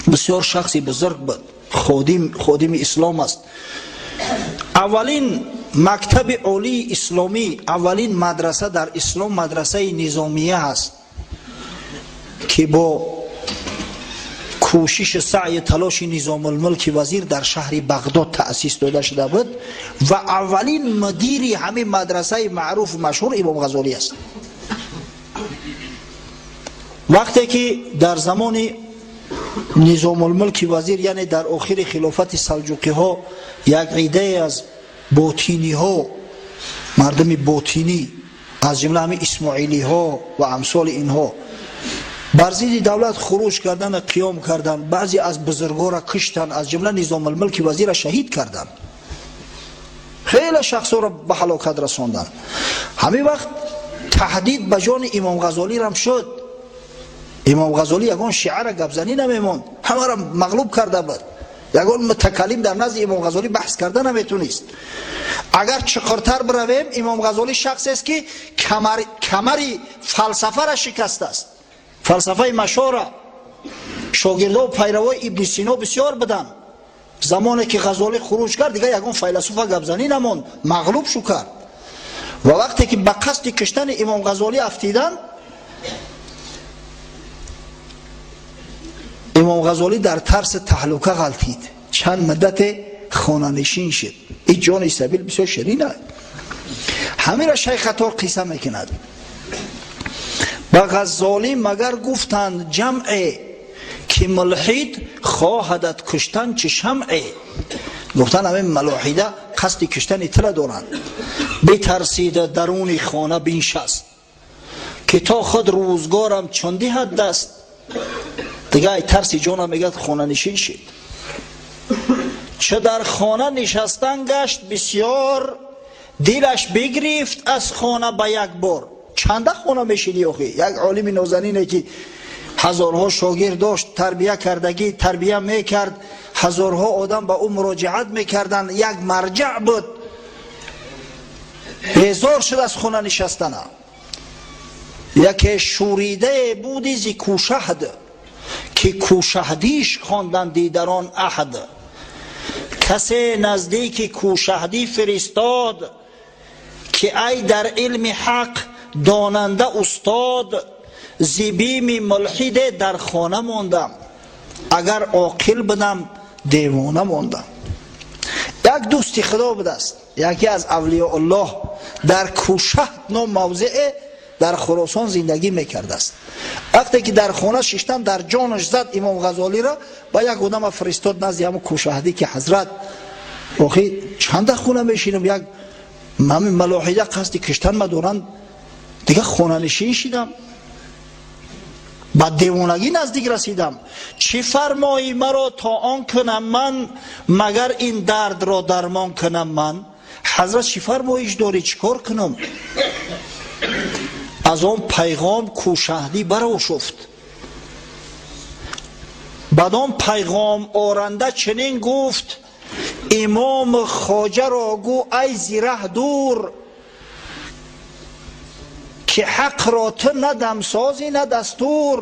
бисёр шахси бузург буд, ходими ислом аст. Аввалин мактаби олии исломӣ, аввалин мадраса дар ислом мадрасаи Низомия аст, ки бо кӯшиши саъи талоши Низомулмулки вазир дар шаҳри Бағдод таъсис дода шуда буд ва аввалин мудири ҳамин мадрасаи маъруфу машҳур имом Ғазолӣ аст. Вақте ки дар замони Низомулмулки вазир, яъне дар охири хилофати салҷуқиҳо, як иддае аз ботиниҳо, мардуми ботинӣ, аз ҷумла ҳамин исмоилиҳо ва амсоли инҳо, бар зидди давлат хуруҷ кардан, қиём кардан, баъзе аз бузургҳоро киштанд, аз ҷумла Низомулмулки вазирро шаҳид карданд, хеле шахсҳоро ба ҳалокат расонданд. Ҳамин вақт таҳдид ба ҷони имом Ғазолирам шуд. Имом Ғазолӣ ягон шиара гапзанӣ намемонд, ҳамаро мағлуб карда буд, ягон мутакаллим дар назди имом Ғазолӣ баҳс карда наметонист. Агар чуқуртар биравем, имом Ғазолӣ шахсест, ки камари фалсафаро шикастааст, фалсафаи машора. Шогирдо пайравои Ибни Сино бисёр буданд. Замоне ки Ғазолӣ хуруҷ кард, дигар ягон файласуфа гапзанӣ намонд, мағлуб шу кард. Ва вақте ки ба қасди киштани имом Ғазолӣ афтиданд, имом Ғазолӣ дар тарси таҳлука ғалтид, чанд муддате хонанишин шуд. Ин ҷони сабил бисёр ширин аст. Ҳамира Шайх Аттор қисса мекунад: ба Ғазолӣ магар гуфтанд ҷамъе, ки мулҳид хоҳадат куштан чӣ шамъе. Гуфтанд, ҳамин малоҳида қасди киштани тира доранд. Битарсида даруни хона биншаст, ки то худ рӯзгорам чун диҳад даст. Дига ай тарси ҷона, мегӯяд, хонанишин шид. Чу дар хона нишастан гашт бисёр, дилаш бигирифт аз хона ба як бор. Чанда хона мешинӣ охи? Як олими нозанине, ки ҳазорҳо шогирд дошт, тарбия кардагӣ, тарбия мекард, ҳазорҳо одам ба ӯ муроҷиат мекарданд, як марҷаъ буд, безор шуд аз хона нишастана. Яке шӯридае буди зи кӯшаҳд, ки кӯшаҳдиш хонданд дидарон аҳд. Касе наздики кӯшаҳдӣ фиристод, ки ай дар илми ҳақ донанда устод, зи бими мулҳиде дар хона мондам, агар оқил будам, девона мондам. Як дӯсти худо будааст, яке аз авлиёуллоҳ, дар Кӯшаҳд ном мавзеъе. Дар Хуросон зиндагӣ мекардааст. Вақте ки дар хона шиштан дар ҷонаш зад имом Ғазолиро, ба як одама фиристод назди ҳамун Кӯшаҳдӣ, ки ҳазрат, охи чанда хона мешинам, як ҳамин малоҳида қасди киштан ма доранд, дига хонанишин шидам, ба девонагӣ наздик расидам. Чӣ фармоӣ маро то он кунам ман, магар ин дардро дармон кунам ман? Ҳазрат, чӣ фармоиш дорӣ, чӣ кор кунам? Аз он пайғом Кӯшаҳдӣ барошуфт. Бад он пайғом оранда чунин гуфт: имом хоҷаро гӯ, ай зираҳ дур, ки ҳақро ту на дамсозӣ, на дастур.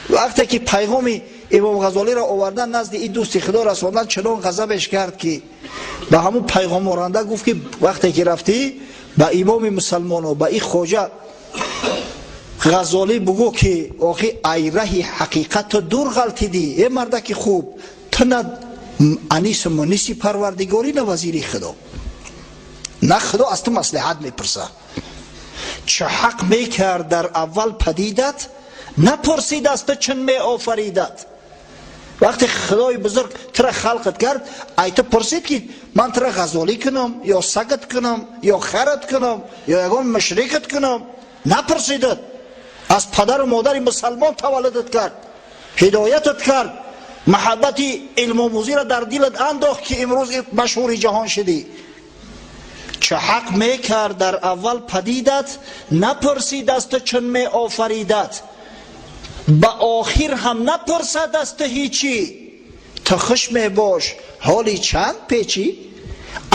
Вақте ки пайғоми имом Ғазолиро овардан, назди ин дӯсти худо расондан, чунон ғазабеш кард, ки ба ҳамун пайғоморанда гуфт, ки вақте ки рафтӣ, ба имоми мусалмоно, ба ин хоҷа Ғазолӣ бугӯ, ки охи ай раҳи ҳақиқат ту дур ғалтидӣ. Э мардаки хуб, ту на анису муниси парвардигорӣ, на вазири худо, на худо аз ту маслиҳат мепурса. Чӣ ҳақ мекард дар аввал падидат, напурсид аз ту чун меофаридат. Вақте худои бузург тура халқат кард, ай ту пурсид, ки ман тура ғазолӣ кунам ё сагат кунам ё харат кунам ё ягон мушрикат кунам? Напурсидат. Аз падару модари мусалмон таваллудат кард, ҳидоятат кард, маҳаббати илмомӯзиро дар дилат андохт, ки имрӯз машҳури ҷаҳон шудӣ. Чӣ ҳақ мекард дар аввал падидат, напурсид аз ту чун меофаридат. Ба охир ҳам напурсад аз ту ҳичӣ, ту хуш мебош, ҳоли чанд печӣ.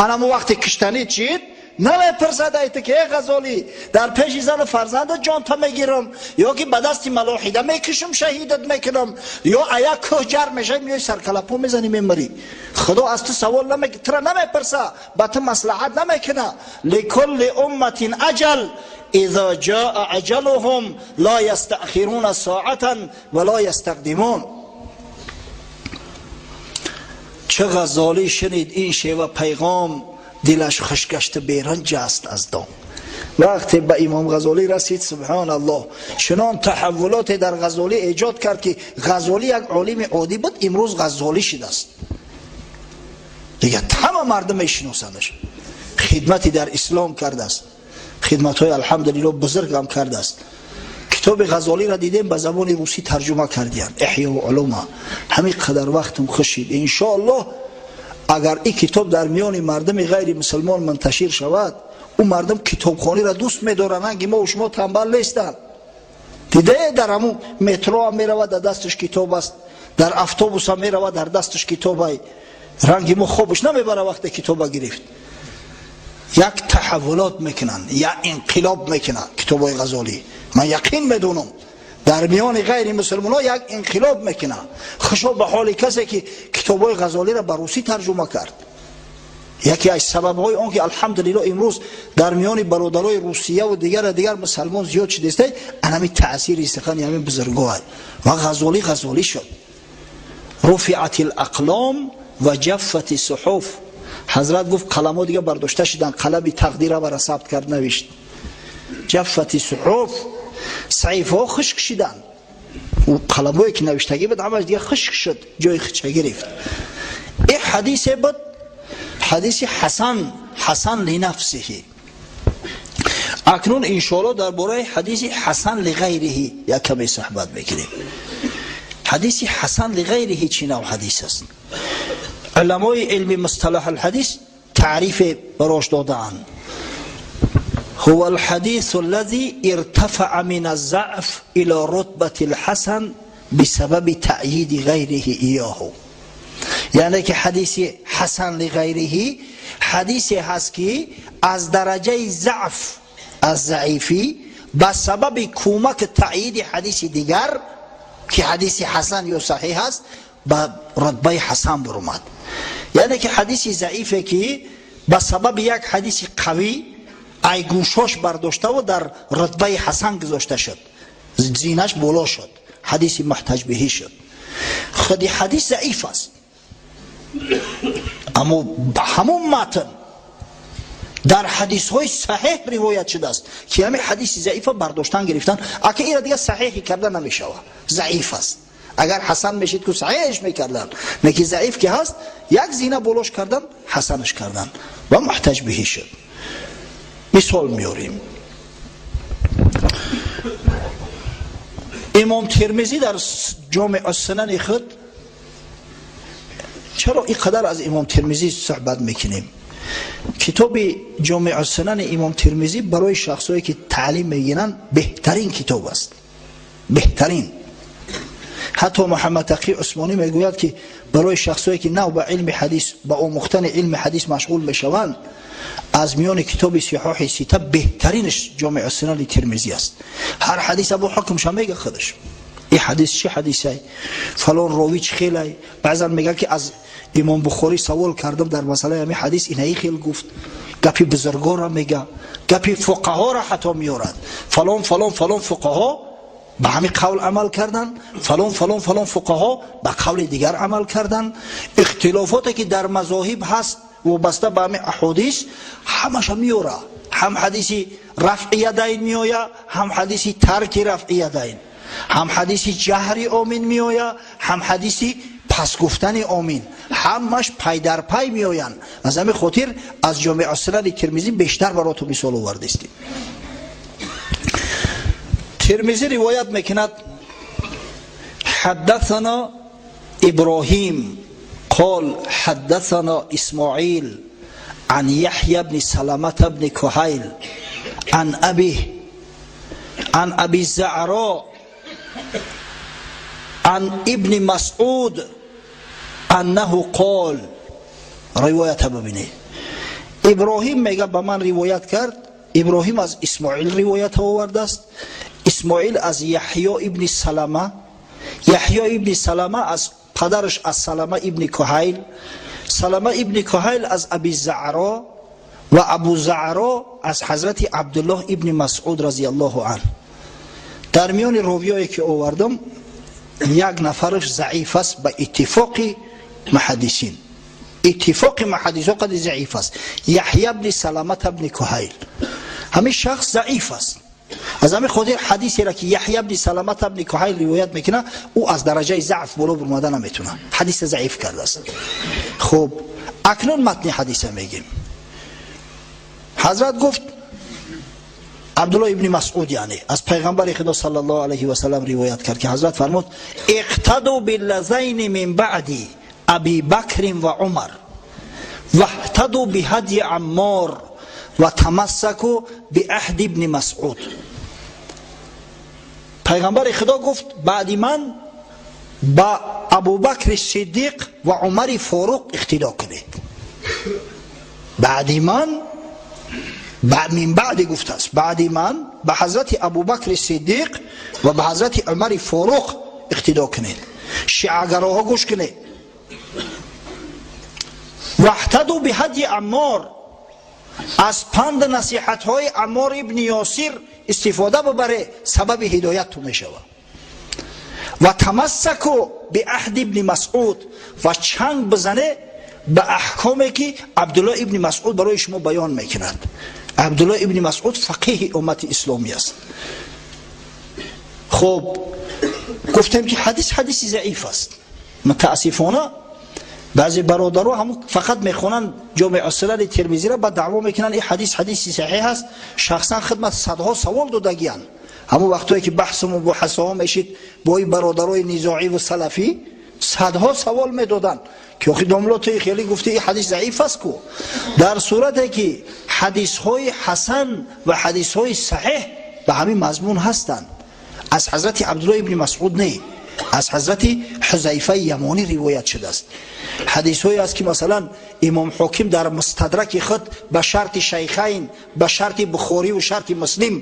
Анамо вақте киштанӣ чид, намепурсад ай ту, ки э Ғазолӣ, дар пеши зану фарзандат ҷонта мегирам ё ки ба дасти малоҳида мекушам, шаҳидат мекунам, ё ая кӯҳ ҷар мешавӣ, меои саркалапо мезанӣ, мемирӣ. Худо аз ту савол тура намепурса, ба ту маслиҳат намекуна. Ликулли умматин аҷал, изо ҷаа аҷалуҳум ла ястаъхируна соатан ва ла ястақдимун. Чӣ Ғазолӣ шунид ин шева пайғом, дилаш хуш гашта, берун ҷаст аз дом. Вақте ба имом Ғазолӣ расид, субҳоналлоҳ, чунон таҳаввулоте дар Ғазолӣ эҷод кард, ки Ғазолӣ як олими оддӣ буд, имрӯз Ғазолӣ шидааст, дига ҳама мардум мешиносандаш. Хидмати дар ислом кардааст, хидматҳои алҳамдулилло бузургам кардааст. Китоби Ғазолиро дидем, ба забони русӣ тарҷума кардиянд, Эҳё улума. Ҳамин қадар вақтам хушид. Иншоаллоҳ, агар ин китоб дар миёни мардуми ғайри мусулмон мунташир шавад, ӯ мардум китобхониро дӯст медоранд, ранги мо шумо танбал нестанд. Дидае, дар ҳамун метро ҳам меравад, дар дасташ китоб аст, дар автобус ҳам меравад, дар дасташ китобай. Ранги мо хобаш намебара. Вақте китоба гирифт, як таҳаввулот мекунанд, як инқилоб мекунанд китобҳои Ғазолӣ. Ман яқин медонам, дар миёни ғайри мусулмонҳо як инқилоб мекунанд. Хушо ба ҳоли касе, ки китобҳои Ғазолиро ба русӣ тарҷума кард. Яке аз сабабҳои он ки алҳамдулилло имрӯз дар миёни бародарои Русияву дигара дигар мусалмон зиёд шудеста, анами таъсири сухани ҳамин бузургоҳ ва Ғазолӣ Ғазолӣ шуд. Руфиат лақлом ва ҷаффати суҳуф. Ҳазрат гуфт, қаламҳо дига бардошта шуданд, қалами тақдира бара сабт кард, навишт. Ҷаффати суҳуф, саҳифаҳо хушк шиданд. Қаламҳое ки навиштагӣ буд, ҳамаш дига хушк шуд, ҷои хича гирифт. Ин ҳадисе буд, ҳадиси ҳасан, ҳасан линафсиҳи. Акнун иншоалло дар бораи ҳадиси ҳасан лиғайриҳи як каме суҳбат мекунем. Ҳадиси ҳасан лиғайриҳи чӣ нав ҳадис аст? Уламои илми мусталаҳ алҳадис таърифе барош додаанд: هو الحديث الذي ارتفع من الضعف إلى رتبة الحسن بسبب تأييد غيره إياه. یعنی که حدیث حسن لغیره حدیثی هست که از درجه ضعف، از ضعیفی، به سبب کمک تأیید حدیث دیگر که حدیث حسن یا صحیح است، به رتبه حسن برآمد. یعنی که حدیث ضعیفه که به سبب یک حدیث قوی ای گوشاش برداشته و در رتبه حسن گذاشته شد، زینش بالا شد، حدیث محتج بهی شد. خودی حدیث ضعیف است، اما به همون متن Дар ҳадисҳои саҳеҳ ривоят шудааст, ки ҳамин ҳадиси заифа бардоштан гирифтан, ака ира дига саҳеҳи карда намешава, заиф аст. Агар ҳасан мешид, ку саҳеҳш мекардан, лекин заиф ки ҳаст, як зина болош кардан, ҳасанаш кардан ва муҳтаҷ биҳи шуд. Мисол меорем. Имом Термизӣ дар Ҷомеъ Сунани худ, чаро ин қадар аз Имом Термизӣ суҳбат мекунем? Китоби Ҷомеъ Сунани Имом Термизӣ барои шахсое ки таълим мегиранд беҳтарин китоб аст, беҳтарин. Ҳатто Муҳаммад Тақӣ Усмонӣ мегӯяд, ки барои шахсое ки нав ба илми ҳадис, ба омӯхтани илми ҳадис машғул мешаванд, аз миёни китоби сиҳоҳи сита беҳтаринаш Ҷомеъ Сунани Термизӣ аст. Ҳар ҳадис абу ҳукмша мега худаш. Ин ҳадис чӣ ҳадисай, фалон ровӣ чӣ хелай. Баъзан мегӯяд, ки аз Имом Бухорӣ савол кардам дар масъалаи ҳамин ҳадис, инаи хел гуфт. Гапи бузургоро мега, гапи фуқаҳоро ҳатто меорад. Фалон, фалон, фалон фуқаҳо ба ҳамин қавл амал кардан, фалон, фалон, фалон фуқаҳо ба қавли дигар амал кардан. Ихтилофоте ки дар мазоҳиб ҳаст вобаста ба ҳамин аҳодис, ҳамаша меора. Ҳам ҳадиси рафъи ядайн меоя, ҳам ҳадиси тарки рафъи ядайн, ҳам ҳадиси ҷаҳри омин меоя, ҳам ҳадиси пас гуфтани омин, ҳамаш пайдарпай меоянд. Аз ҳамин хотир аз Ҷомеъ Сунани Термизӣ бештар бароту мисол овардистем. Термизӣ ривоят мекунад: ҳаддасана Иброҳим قال حدثنا إسماعيل عن يحيى بن سلمة بن كهيل عن أبيه عن أبي الزعراء عن ابن مسعود أنه قال. Ривоят бибинед. Иброҳим мега, ба ман ривоят кард. Иброҳим аз Исмоил ривоят овардааст, Исмоил аз Яҳё ибни Салама, Яҳё ибни Салама аз падараш, аз Салама ибни Куҳайл, Салама ибни Куҳайл аз Аби Заъро ва Абу Заъро аз ҳазрати Абдуллоҳ ибни Масъуд разияллоҳу анҳ. Дар миёни ровиёе ки овардам, як нафараш заиф аст ба иттифоқи муҳаддисин, иттифоқи муҳаддисо қади заиф аст. Яҳя бни Саламата бни Куҳайл, ҳамин шахс заиф аст. Аз ҳамин хотир ҳадисеро ки Яҳя бни Саламата бни Куҳайл ривоят мекунад, ӯ аз дараҷаи заъф боло бурмада наметавонад, ҳадиса заиф кардааст. Хуб, акнун матни ҳадиса мегем. Ҳазрат гуфт, Абдулло ибни Масъуд, яъне аз пайғамбари Худо саллаллоҳу алайҳи васалам ривоят кард, ки ҳазрат фармуд: иқтаду биллазайни мин баъди Аби Бакрин ва Умар ваҳтаду биҳадyi Аммор ва тамассаку биаҳди ибни Масъуд. Пайғамбари Худо гуфт: баъди ман ба Абубакри Сиддиқ ва Умари Форуқ иқтидо кунед. Баъди ман, мин баъди гуфтааст, баъди ман ба ҳазрати Абубакри Сиддиқ ва ба ҳазрати Умари Форуқ иқтидо кунед. Шиагароҳо, гӯш кунед. Ваҳтаду биҳадyi Аммор, аз панду насиҳатҳои Аммор ибни Ёсир истифода бубаре, сабаби ҳидоят ту мешавад. Ва тамассаку биаҳди ибни Масъуд, ва чанг бизане ба аҳкоме ки Абдулло ибни Масъуд барои шумо баён мекунад. Абдулло ибни Масъуд фақиҳи уммати исломӣ аст. Хуб, гуфтем, ки ҳадис ҳадиси заиф аст. Мутаассифона, баъзе бародаро ҳамун фақат мехонанд Ҷомеъ Сунани Термизиро, ба даъво мекунанд, ин ҳадис ҳадиси саҳеҳ аст. Шахсан хидмат садҳо савол додагиянд. Ҳамун вақтое ки баҳсу мубоҳасаҳо мешид бо ин бародарои низоиву салафӣ, садҳо савол медоданд, ки охи домло, ту хеле гуфти, ин ҳадис заиф аст ку. Дар сурате ки ҳадисҳои ҳасан ва ҳадисҳои саҳеҳ ба ҳамин мазмун ҳастанд, аз ҳазрати Абдулло ибни Масъуд не, аз ҳазрати Ҳузайфаи Ямонӣ ривоят шудааст. Ҳадисҳое аст, ки масалан Имом Ҳоким дар Мустадраки худ ба шарти Шайхайн, ба шарти Бухориву шарти Муслим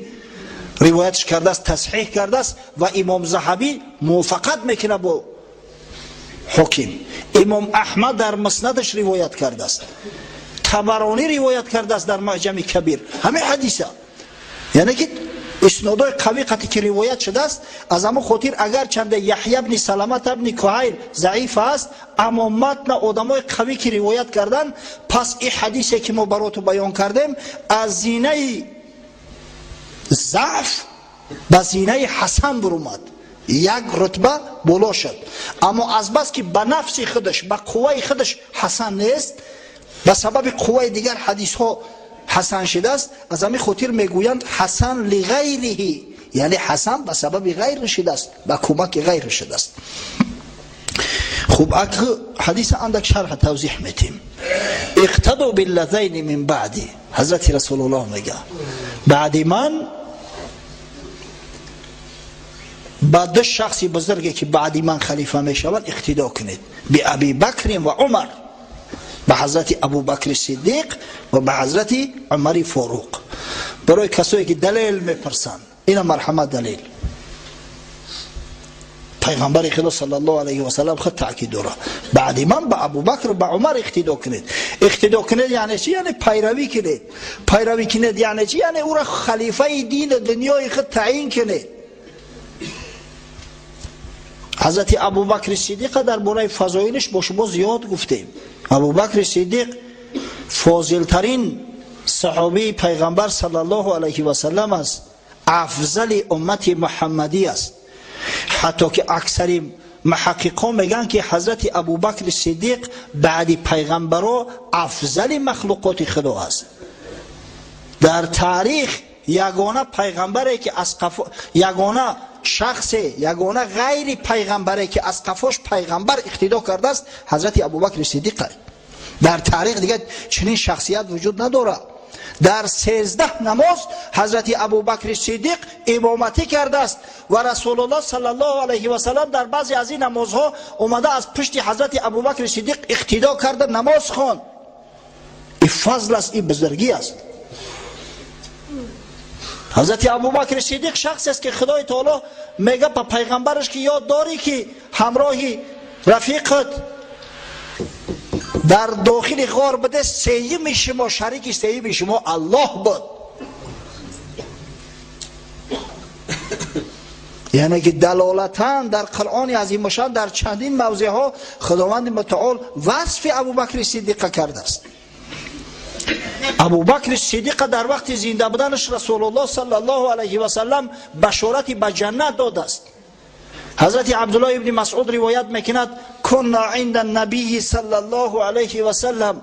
ривоятш кардааст, тасҳеҳ кардааст ва Имом Заҳабӣ мувофиқат мекунад бо Ҳоким. Имом Аҳмад дар Муснадаш ривоят кардааст, Табаронӣ ривоят кардааст дар Муъҷами Кабир ҳамин ҳадиса. Яъне ки Иснодои қавӣ қати ки ривоят шудааст, аз ҳамон хотир агарчанде Яҳя бни Саламата бни Куҳайл заиф аст, аммо матна одамои қавӣ ки ривоят карданд, пас ин ҳадисе ки мо бароту баён кардем аз зинаи заъф ба зинаи ҳасан бурумад, як рутба боло шуд. Аммо азбаски ба нафси худаш, ба қувваи худаш ҳасан нест, ба сабаби қувваи дигар ҳадисҳо ҳасан шудааст, аз ҳамин хотир мегӯянд ҳасан лиғайриҳи, яъне ҳасан ба сабаби ғайр шудааст, ба кӯмаки ғайр шудааст. Хуб, ак ҳадиса андак шарҳа тавзиҳ метем. Иқтаду биллазайни мин баъди, ҳазрати Расулуллоҳ мега баъди ман ба ду шахси бузурге ки баъди ман халифа мешаванд иқтидо кунед, би Аби Бакрин ва Умар, ба ҳазрати Абубакри Сиддиқ ва ба ҳазрати Умари Форуқ. Барои касое ки далел мепурсанд, ина марҳамат далел. Пайғамбари Худо саллаллоҳу алайҳи васаллам худ таъкид дорад: баъди ман ба Абубакр, ба Умар иқтидо кунед. Иқтидо кунед яъне чи? Яъне пайравӣ кунед. Пайравӣ кунед яъне чи? Яъне ӯро халифаи дину дунёи худ таъин кунед. Ҳазрати Абубакри Сиддиқа дар бораи фазоилиш бо шумо зиёд гуфтем. Абубакри Сиддиқ фозилтарин саҳобии пайғамбар саллаллоҳу алайҳи васаллам аст, афзали уммати муҳаммадӣ аст. Ҳатто ки аксари муҳаққиқон мегӯянд ки ҳазрати Абубакри Сиддиқ баъди пайғамбаро афзали махлуқоти Худо аст. Дар таърих ягона пайғамбаре ки аз қафо, ягона шахсе, ягона ғайри пайғамбаре ки аз қафош пайғамбар иқтидо кардааст, ҳазрати Абубакри Сиддиқ. Дар таърих дигар чунин шахсият вуҷуд надорад. Дар 13 намоз ҳазрати Абубакри Сиддиқ имоматӣ кардааст ва Расулуллоҳ саллаллоҳу алайҳи васаллам дар баъзе аз ин намозҳо омада аз пушти ҳазрати Абубакри Сиддиқ иқтидо карда намоз хонд. Ин фазл аст, ин бузургӣ аст. Ҳазрати Абубакри Сиддиқ шахсест ки Худои Таоло мега ба пайғамбараш ки ёд дорӣ ки ҳамроҳи рафиқат дар дохили ғор буде, сеюми шумо, шарики сеюми шумо Аллоҳ буд. Яъне ки далолатан дар Қуръони азимушшаън дар чандин мавзеъҳо Худованди Мутаол васфи Абубакри Сиддиқа кардааст. Абубакри Сиддиқа дар вақти зинда буданаш Расулуллоҳ саллаллоҳу алайҳи васаллам башорати ба ҷаннат додааст. Ҳазрати Абдуллоҳ ибни Масъуд ривоят мекунад: кунна инда набийи саллаллоҳу алайҳи васаллам,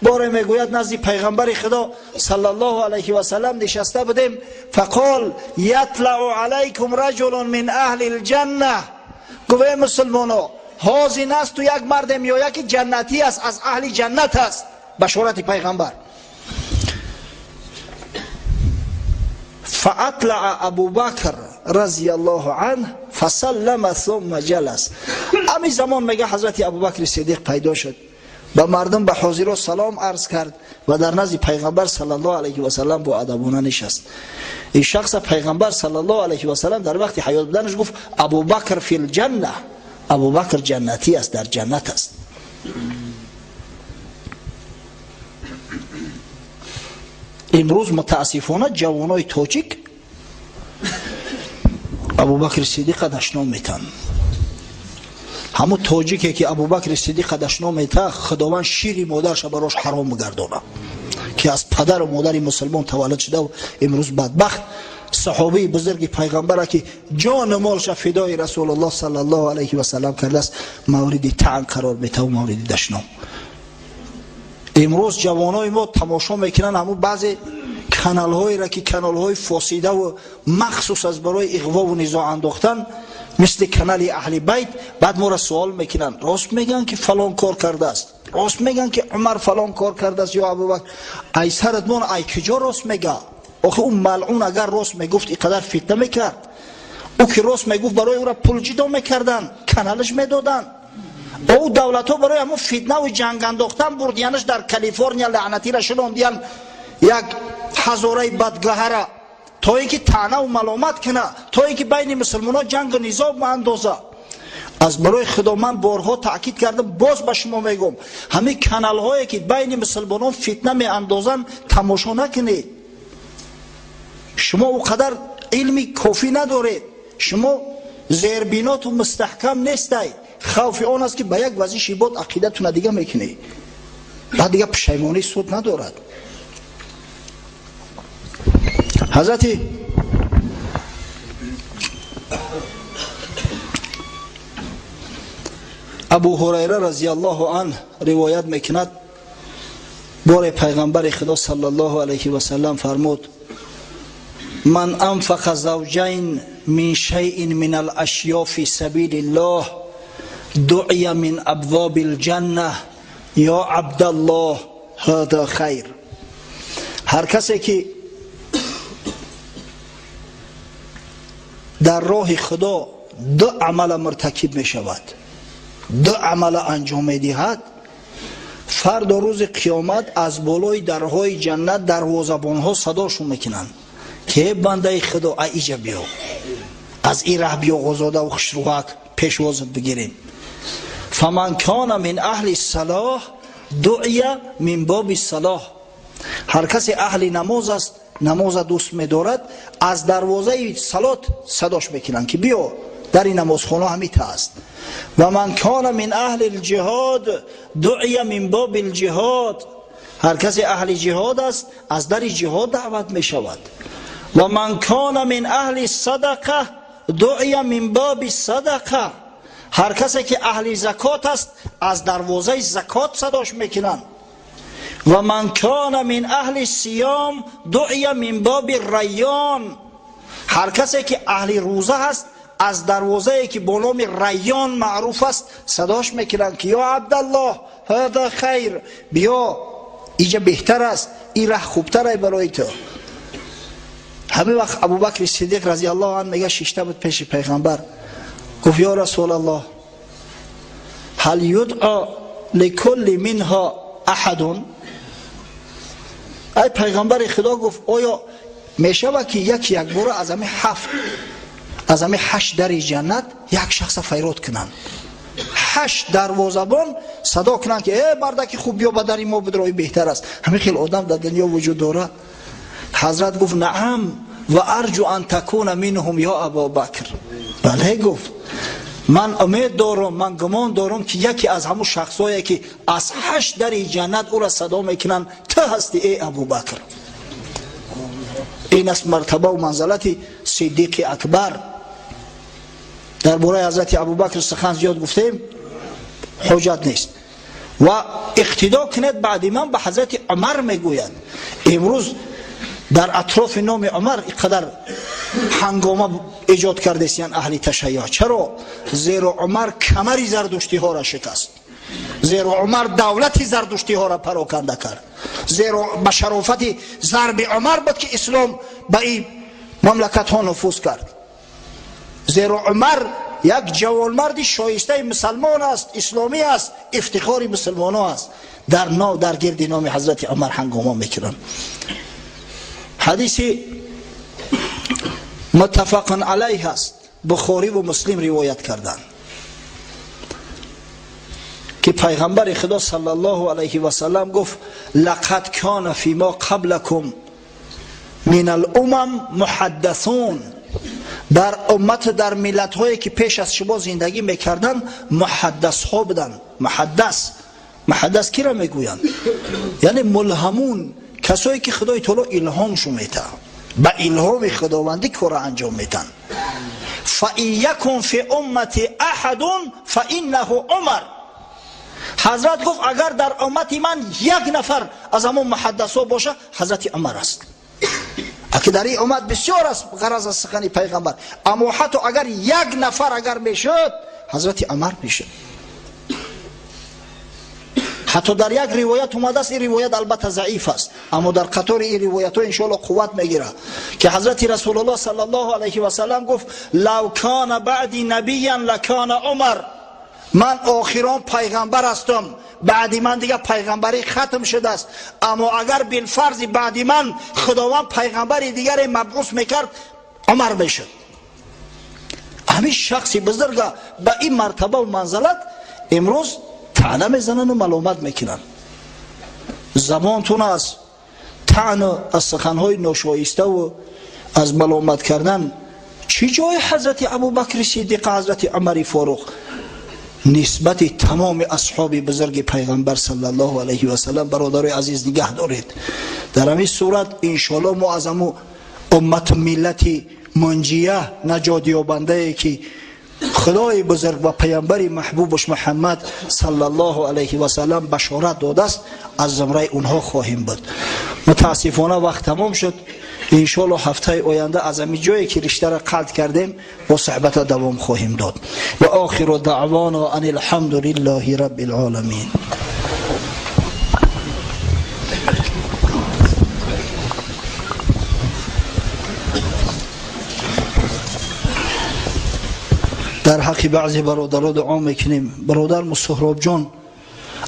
боре мегӯяд назди пайғамбари Худо саллаллоҳу алайҳи васаллам нишаста будем, фақол ятлау алайкум раҷулун мин аҳли лҷанна, гуфт: эй мусулмоно, ҳозин асту як марде меояд ки ҷаннатӣ аст, аз аҳли ҷаннат аст. Башорати пайғамбар. فأطلع أبو بكر رضي الله عنه فسلم ثم جلس. امی زمان میگه حضرت ابوبکر صدیق پیدا شد، به مردم، به حاضرا سلام عرض کرد و در نزد پیغمبر صلی الله علیه و سلم با ادبانه نشست. این شخص پیغمبر صلی الله علیه و سلم در وقت حیات بودنش گفت ابوبکر فی الجنه، ابوبکر جنتی است، در جنت است. امروز متاسفانه جوانای тоҷик Абубакри Сидиқа дашном метан. Ҳамун тоҷике ки Абубакри Сидиқа дашном мета, Худованд шири модарша барош ҳаром бигардона, ки аз падару модари мусулмон таваллуд шуда имрӯз бадбахт саҳобаи бузурги пайғамбара ки ҷону молша фидои Расулуллоҳ саллаллоҳу алайҳи васаллам кардааст, мавриди таън қарор метаву мавриди дашном. Имрӯз ҷавонои мо тамошо мекунанд ҳамун баъзе каналҳоеро ки каналҳои фосидаву махсус аз барои иғвову низоъ андохтан, мисли канали Аҳли Байт. Баъд моро суол мекунанд: рост мегӯянд ки фалон кор кардааст, рост мегӯянд ки Умар фалон кор кардааст ё Абубакр? Ай сарат мон, ай куҷо рост мега? Охи ӯ малъун агар рост мегуфт, ин қадар фитна мекард? Ӯ ки рост мегуфт, барои ӯра пул ҷидо мекарданд, каналаш медоданд. Ӯ давлатҳо барои ҳамун фитнаву ҷанг андохтан бурдиянаш дар Калифорния лаънатира шунондиян, як ҳазораи бадгаҳара, то ин ки таънаву маломат куна, то ин ки байни мусулмонҳо ҷангу низом андоза. Аз барои Худо, ман борҳо таъкид кардам, боз ба шумо мегӯм: ҳамин каналҳое ки байни мусулмонон фитна меандозанд, тамошо накунед. Шумо ӯ қадар илми кофӣ надоред, шумо зербиноту мустаҳкам нестай. Хавфи он аст, ки ба як вазиши бод ақидатуна дига мекунӣ, баъд дига пушаймонӣ суд надорад. Ҳазрати Абу Ҳурайра разияллоҳу анҳ ривоят мекунад, боре пайғамбари Худо саллаллоҳу алайҳи васаллам фармуд: ман анфақа завҷайн мин шайъин мин алашё фи сабилиллоҳ дуъя мин абвоби лҷанна ё абдаллоҳ ҳада хайр. Ҳар касе ки дар роҳи Худо ду амала муртакиб мешавад, ду амала анҷом медиҳад, фардо рӯзи қиёмат аз болои дарҳои ҷаннат дарвозабонҳо садошон мекунанд, ки э бандаи Худо, а иҷа биё, аз ин раҳ биё, ғозодаву хушрӯҳак пешвозат бигирем. Фаман кана мин аҳли салоҳ дуъя мин боби салоҳ. Ҳар касе аҳли намоз аст, намоза дӯст медорад, аз дарвозаи салот садош мекунанд, ки биё, дар ин намозхона ҳамита аст. Ва ман кана мин аҳли лҷиҳод дуъя мин боби лҷиҳод. Ҳар касе аҳли ҷиҳод аст, аз дари ҷиҳод даъват мешавад. Ва ман кана мин аҳли садақа дуъя мин боби садақа. Ҳар касе ки аҳли закот аст, аз дарвозаи закот садош мекунанд. Ва ман кана мин аҳли сиём дуъя мин боби райён. Ҳар касе ки аҳли рӯза аст, аз дарвозае ки бо номи Райён маъруф аст садош мекунанд, ки ё Абдаллоҳ ҳада хайр, биё, иҷа беҳтар аст, ин раҳ хубтар ай барои ту. Ҳамин вақт Абубакри Сиддиқ разияллоҳу анҳу мега, шишта буд пеши пайғамбар, гуфт: ё Расулаллоҳ, ҳал юдъа ликулли минҳо аҳадун? Ай пайғамбари Худо, гуфт, оё мешавад, ки яки якбора аз ҳамин ҳафт, аз ҳамин ҳашт дари ҷаннат як шахса файрод кунанд, ҳашт дарвозабон садо кунанд, ки э мардаки хуб, биё ба дари мо бидрои, беҳтар аст? Ҳамин хел одам дар дунё вуҷуд дорад? Ҳазрат гуфт: наам ва арҷу ан такуна минҳум ё Абубакр. Бале, гуфт, ман умед дорам, ман гумон дорам, ки яке аз ҳамун шахсое ки аз ҳашт дари ҷаннат ӯра садо мекунанд, ту ҳастӣ, э Абубакр. Ин аст мартабаву манзалати Сиддиқи Акбар. Дар бораи ҳазрати Абубакр сухан зиёд гуфтем, ҳуҷҷат нест. Ва иқтидо кунед баъди ман ба ҳазрати Умар, мегӯяд. Имрӯз дар атрофи номи Умар ин қадар ҳангома эҷод кардесиян аҳли ташайюъ. Чаро? Зеро Умар камари зардуштиҳоро шикаст, зеро Умар давлати зардуштиҳоро пароканда кард, зеро ба шарофати зарби Умар буд, ки ислом ба ин мамлакатҳо нуфуз кард, зеро Умар як ҷавонмарди шоистаи мусалмон аст, исломӣ аст, ифтихори мусулмоно аст. Дар гирди номи ҳазрати Умар ҳангома мекунанд. Ҳадиси муттафақун алайҳ аст, Бухориву Муслим ривоят карданд, ки пайғамбари Худо саллаллоҳу алайҳи васаллам гуфт: лақад кана фима қаблакум мин алумам муҳаддасун. Дар уммат, дар миллатҳое ки пеш аз шумо зиндагӣ мекарданд, муҳаддасҳо буданд. Муҳаддас, муҳаддас киро мегӯянд? Яъне мулҳамун, касое ки Худои таоло илҳомшон метаҳад, ба илҳоми худовандӣ корро анҷом метаҳанд. Фа ин якун фи уммати аҳадун фа иннаҳу Умар. Ҳазрат гуфт: агар дар уммати ман як нафар аз ҳамон муҳаддасҳо боша, ҳазрати Умар аст. Аки дар ин уммат бисёр аст, ғараз аз сухани пайғамбар, аммо ҳатто агар як нафар агар мешуд, ҳазрати Умар мешуд. Ҳатто дар як ривоят омадааст, ин ривоят албатта заиф аст, аммо дар қатори ин ривоятҳо иншоалло қувват мегирад, ки ҳазрати Расулуллоҳ саллаллоҳу алайҳи васаллам гуфт: лав кана баъди набиян лакана Умар. Ман охирон пайғамбар ҳастам, баъди ман дигар пайғамбарӣ хатм шудааст, аммо агар билфарзи баъди ман Худованд пайғамбари дигаре мабъус мекард, Умар мешуд. Ҳамин шахси бузурга ба ин мартабаву манзалат имрӯз таъна мезанану маломат мекунанд. Забонтун аз таъну аз суханҳои ношоиставу Аз маломат кардан чӣ ҷои ҳазрати Абубакри Сиддиқ, ҳазрати Умари Форуқ нисбати тамоми асҳоби бузурги пайғамбар саллаллоҳу алайҳи васаллам, бародарои азиз, нигаҳ доред. Дар ҳамин сурат иншоаллоҳ мо аз ҳамун уммату миллати мунҷия, наҷотёбандае ки худои бузург ва пайғамбари маҳбубаш Муҳаммад саллаллоҳу алайҳи васаллам башорат додааст, аз зумраи онҳо хоҳем буд. Мутаассифона вақт тамом шуд. Иншоаллоҳ ҳафтаи оянда аз ҳамин ҷое ки риштаро қатъ кардем бо суҳбата давом хоҳем дод. Ва охиру даъвона ан алҳамду лиллаҳи раббил оламин. Дар ҳаққи баъзе бародаро дуо мекунем. Бародар Мусуҳробҷон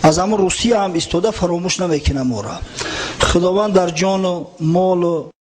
аз ҳамон Русия ҳам истода фаромӯш намекунам ора. Худованд дар ҷону молу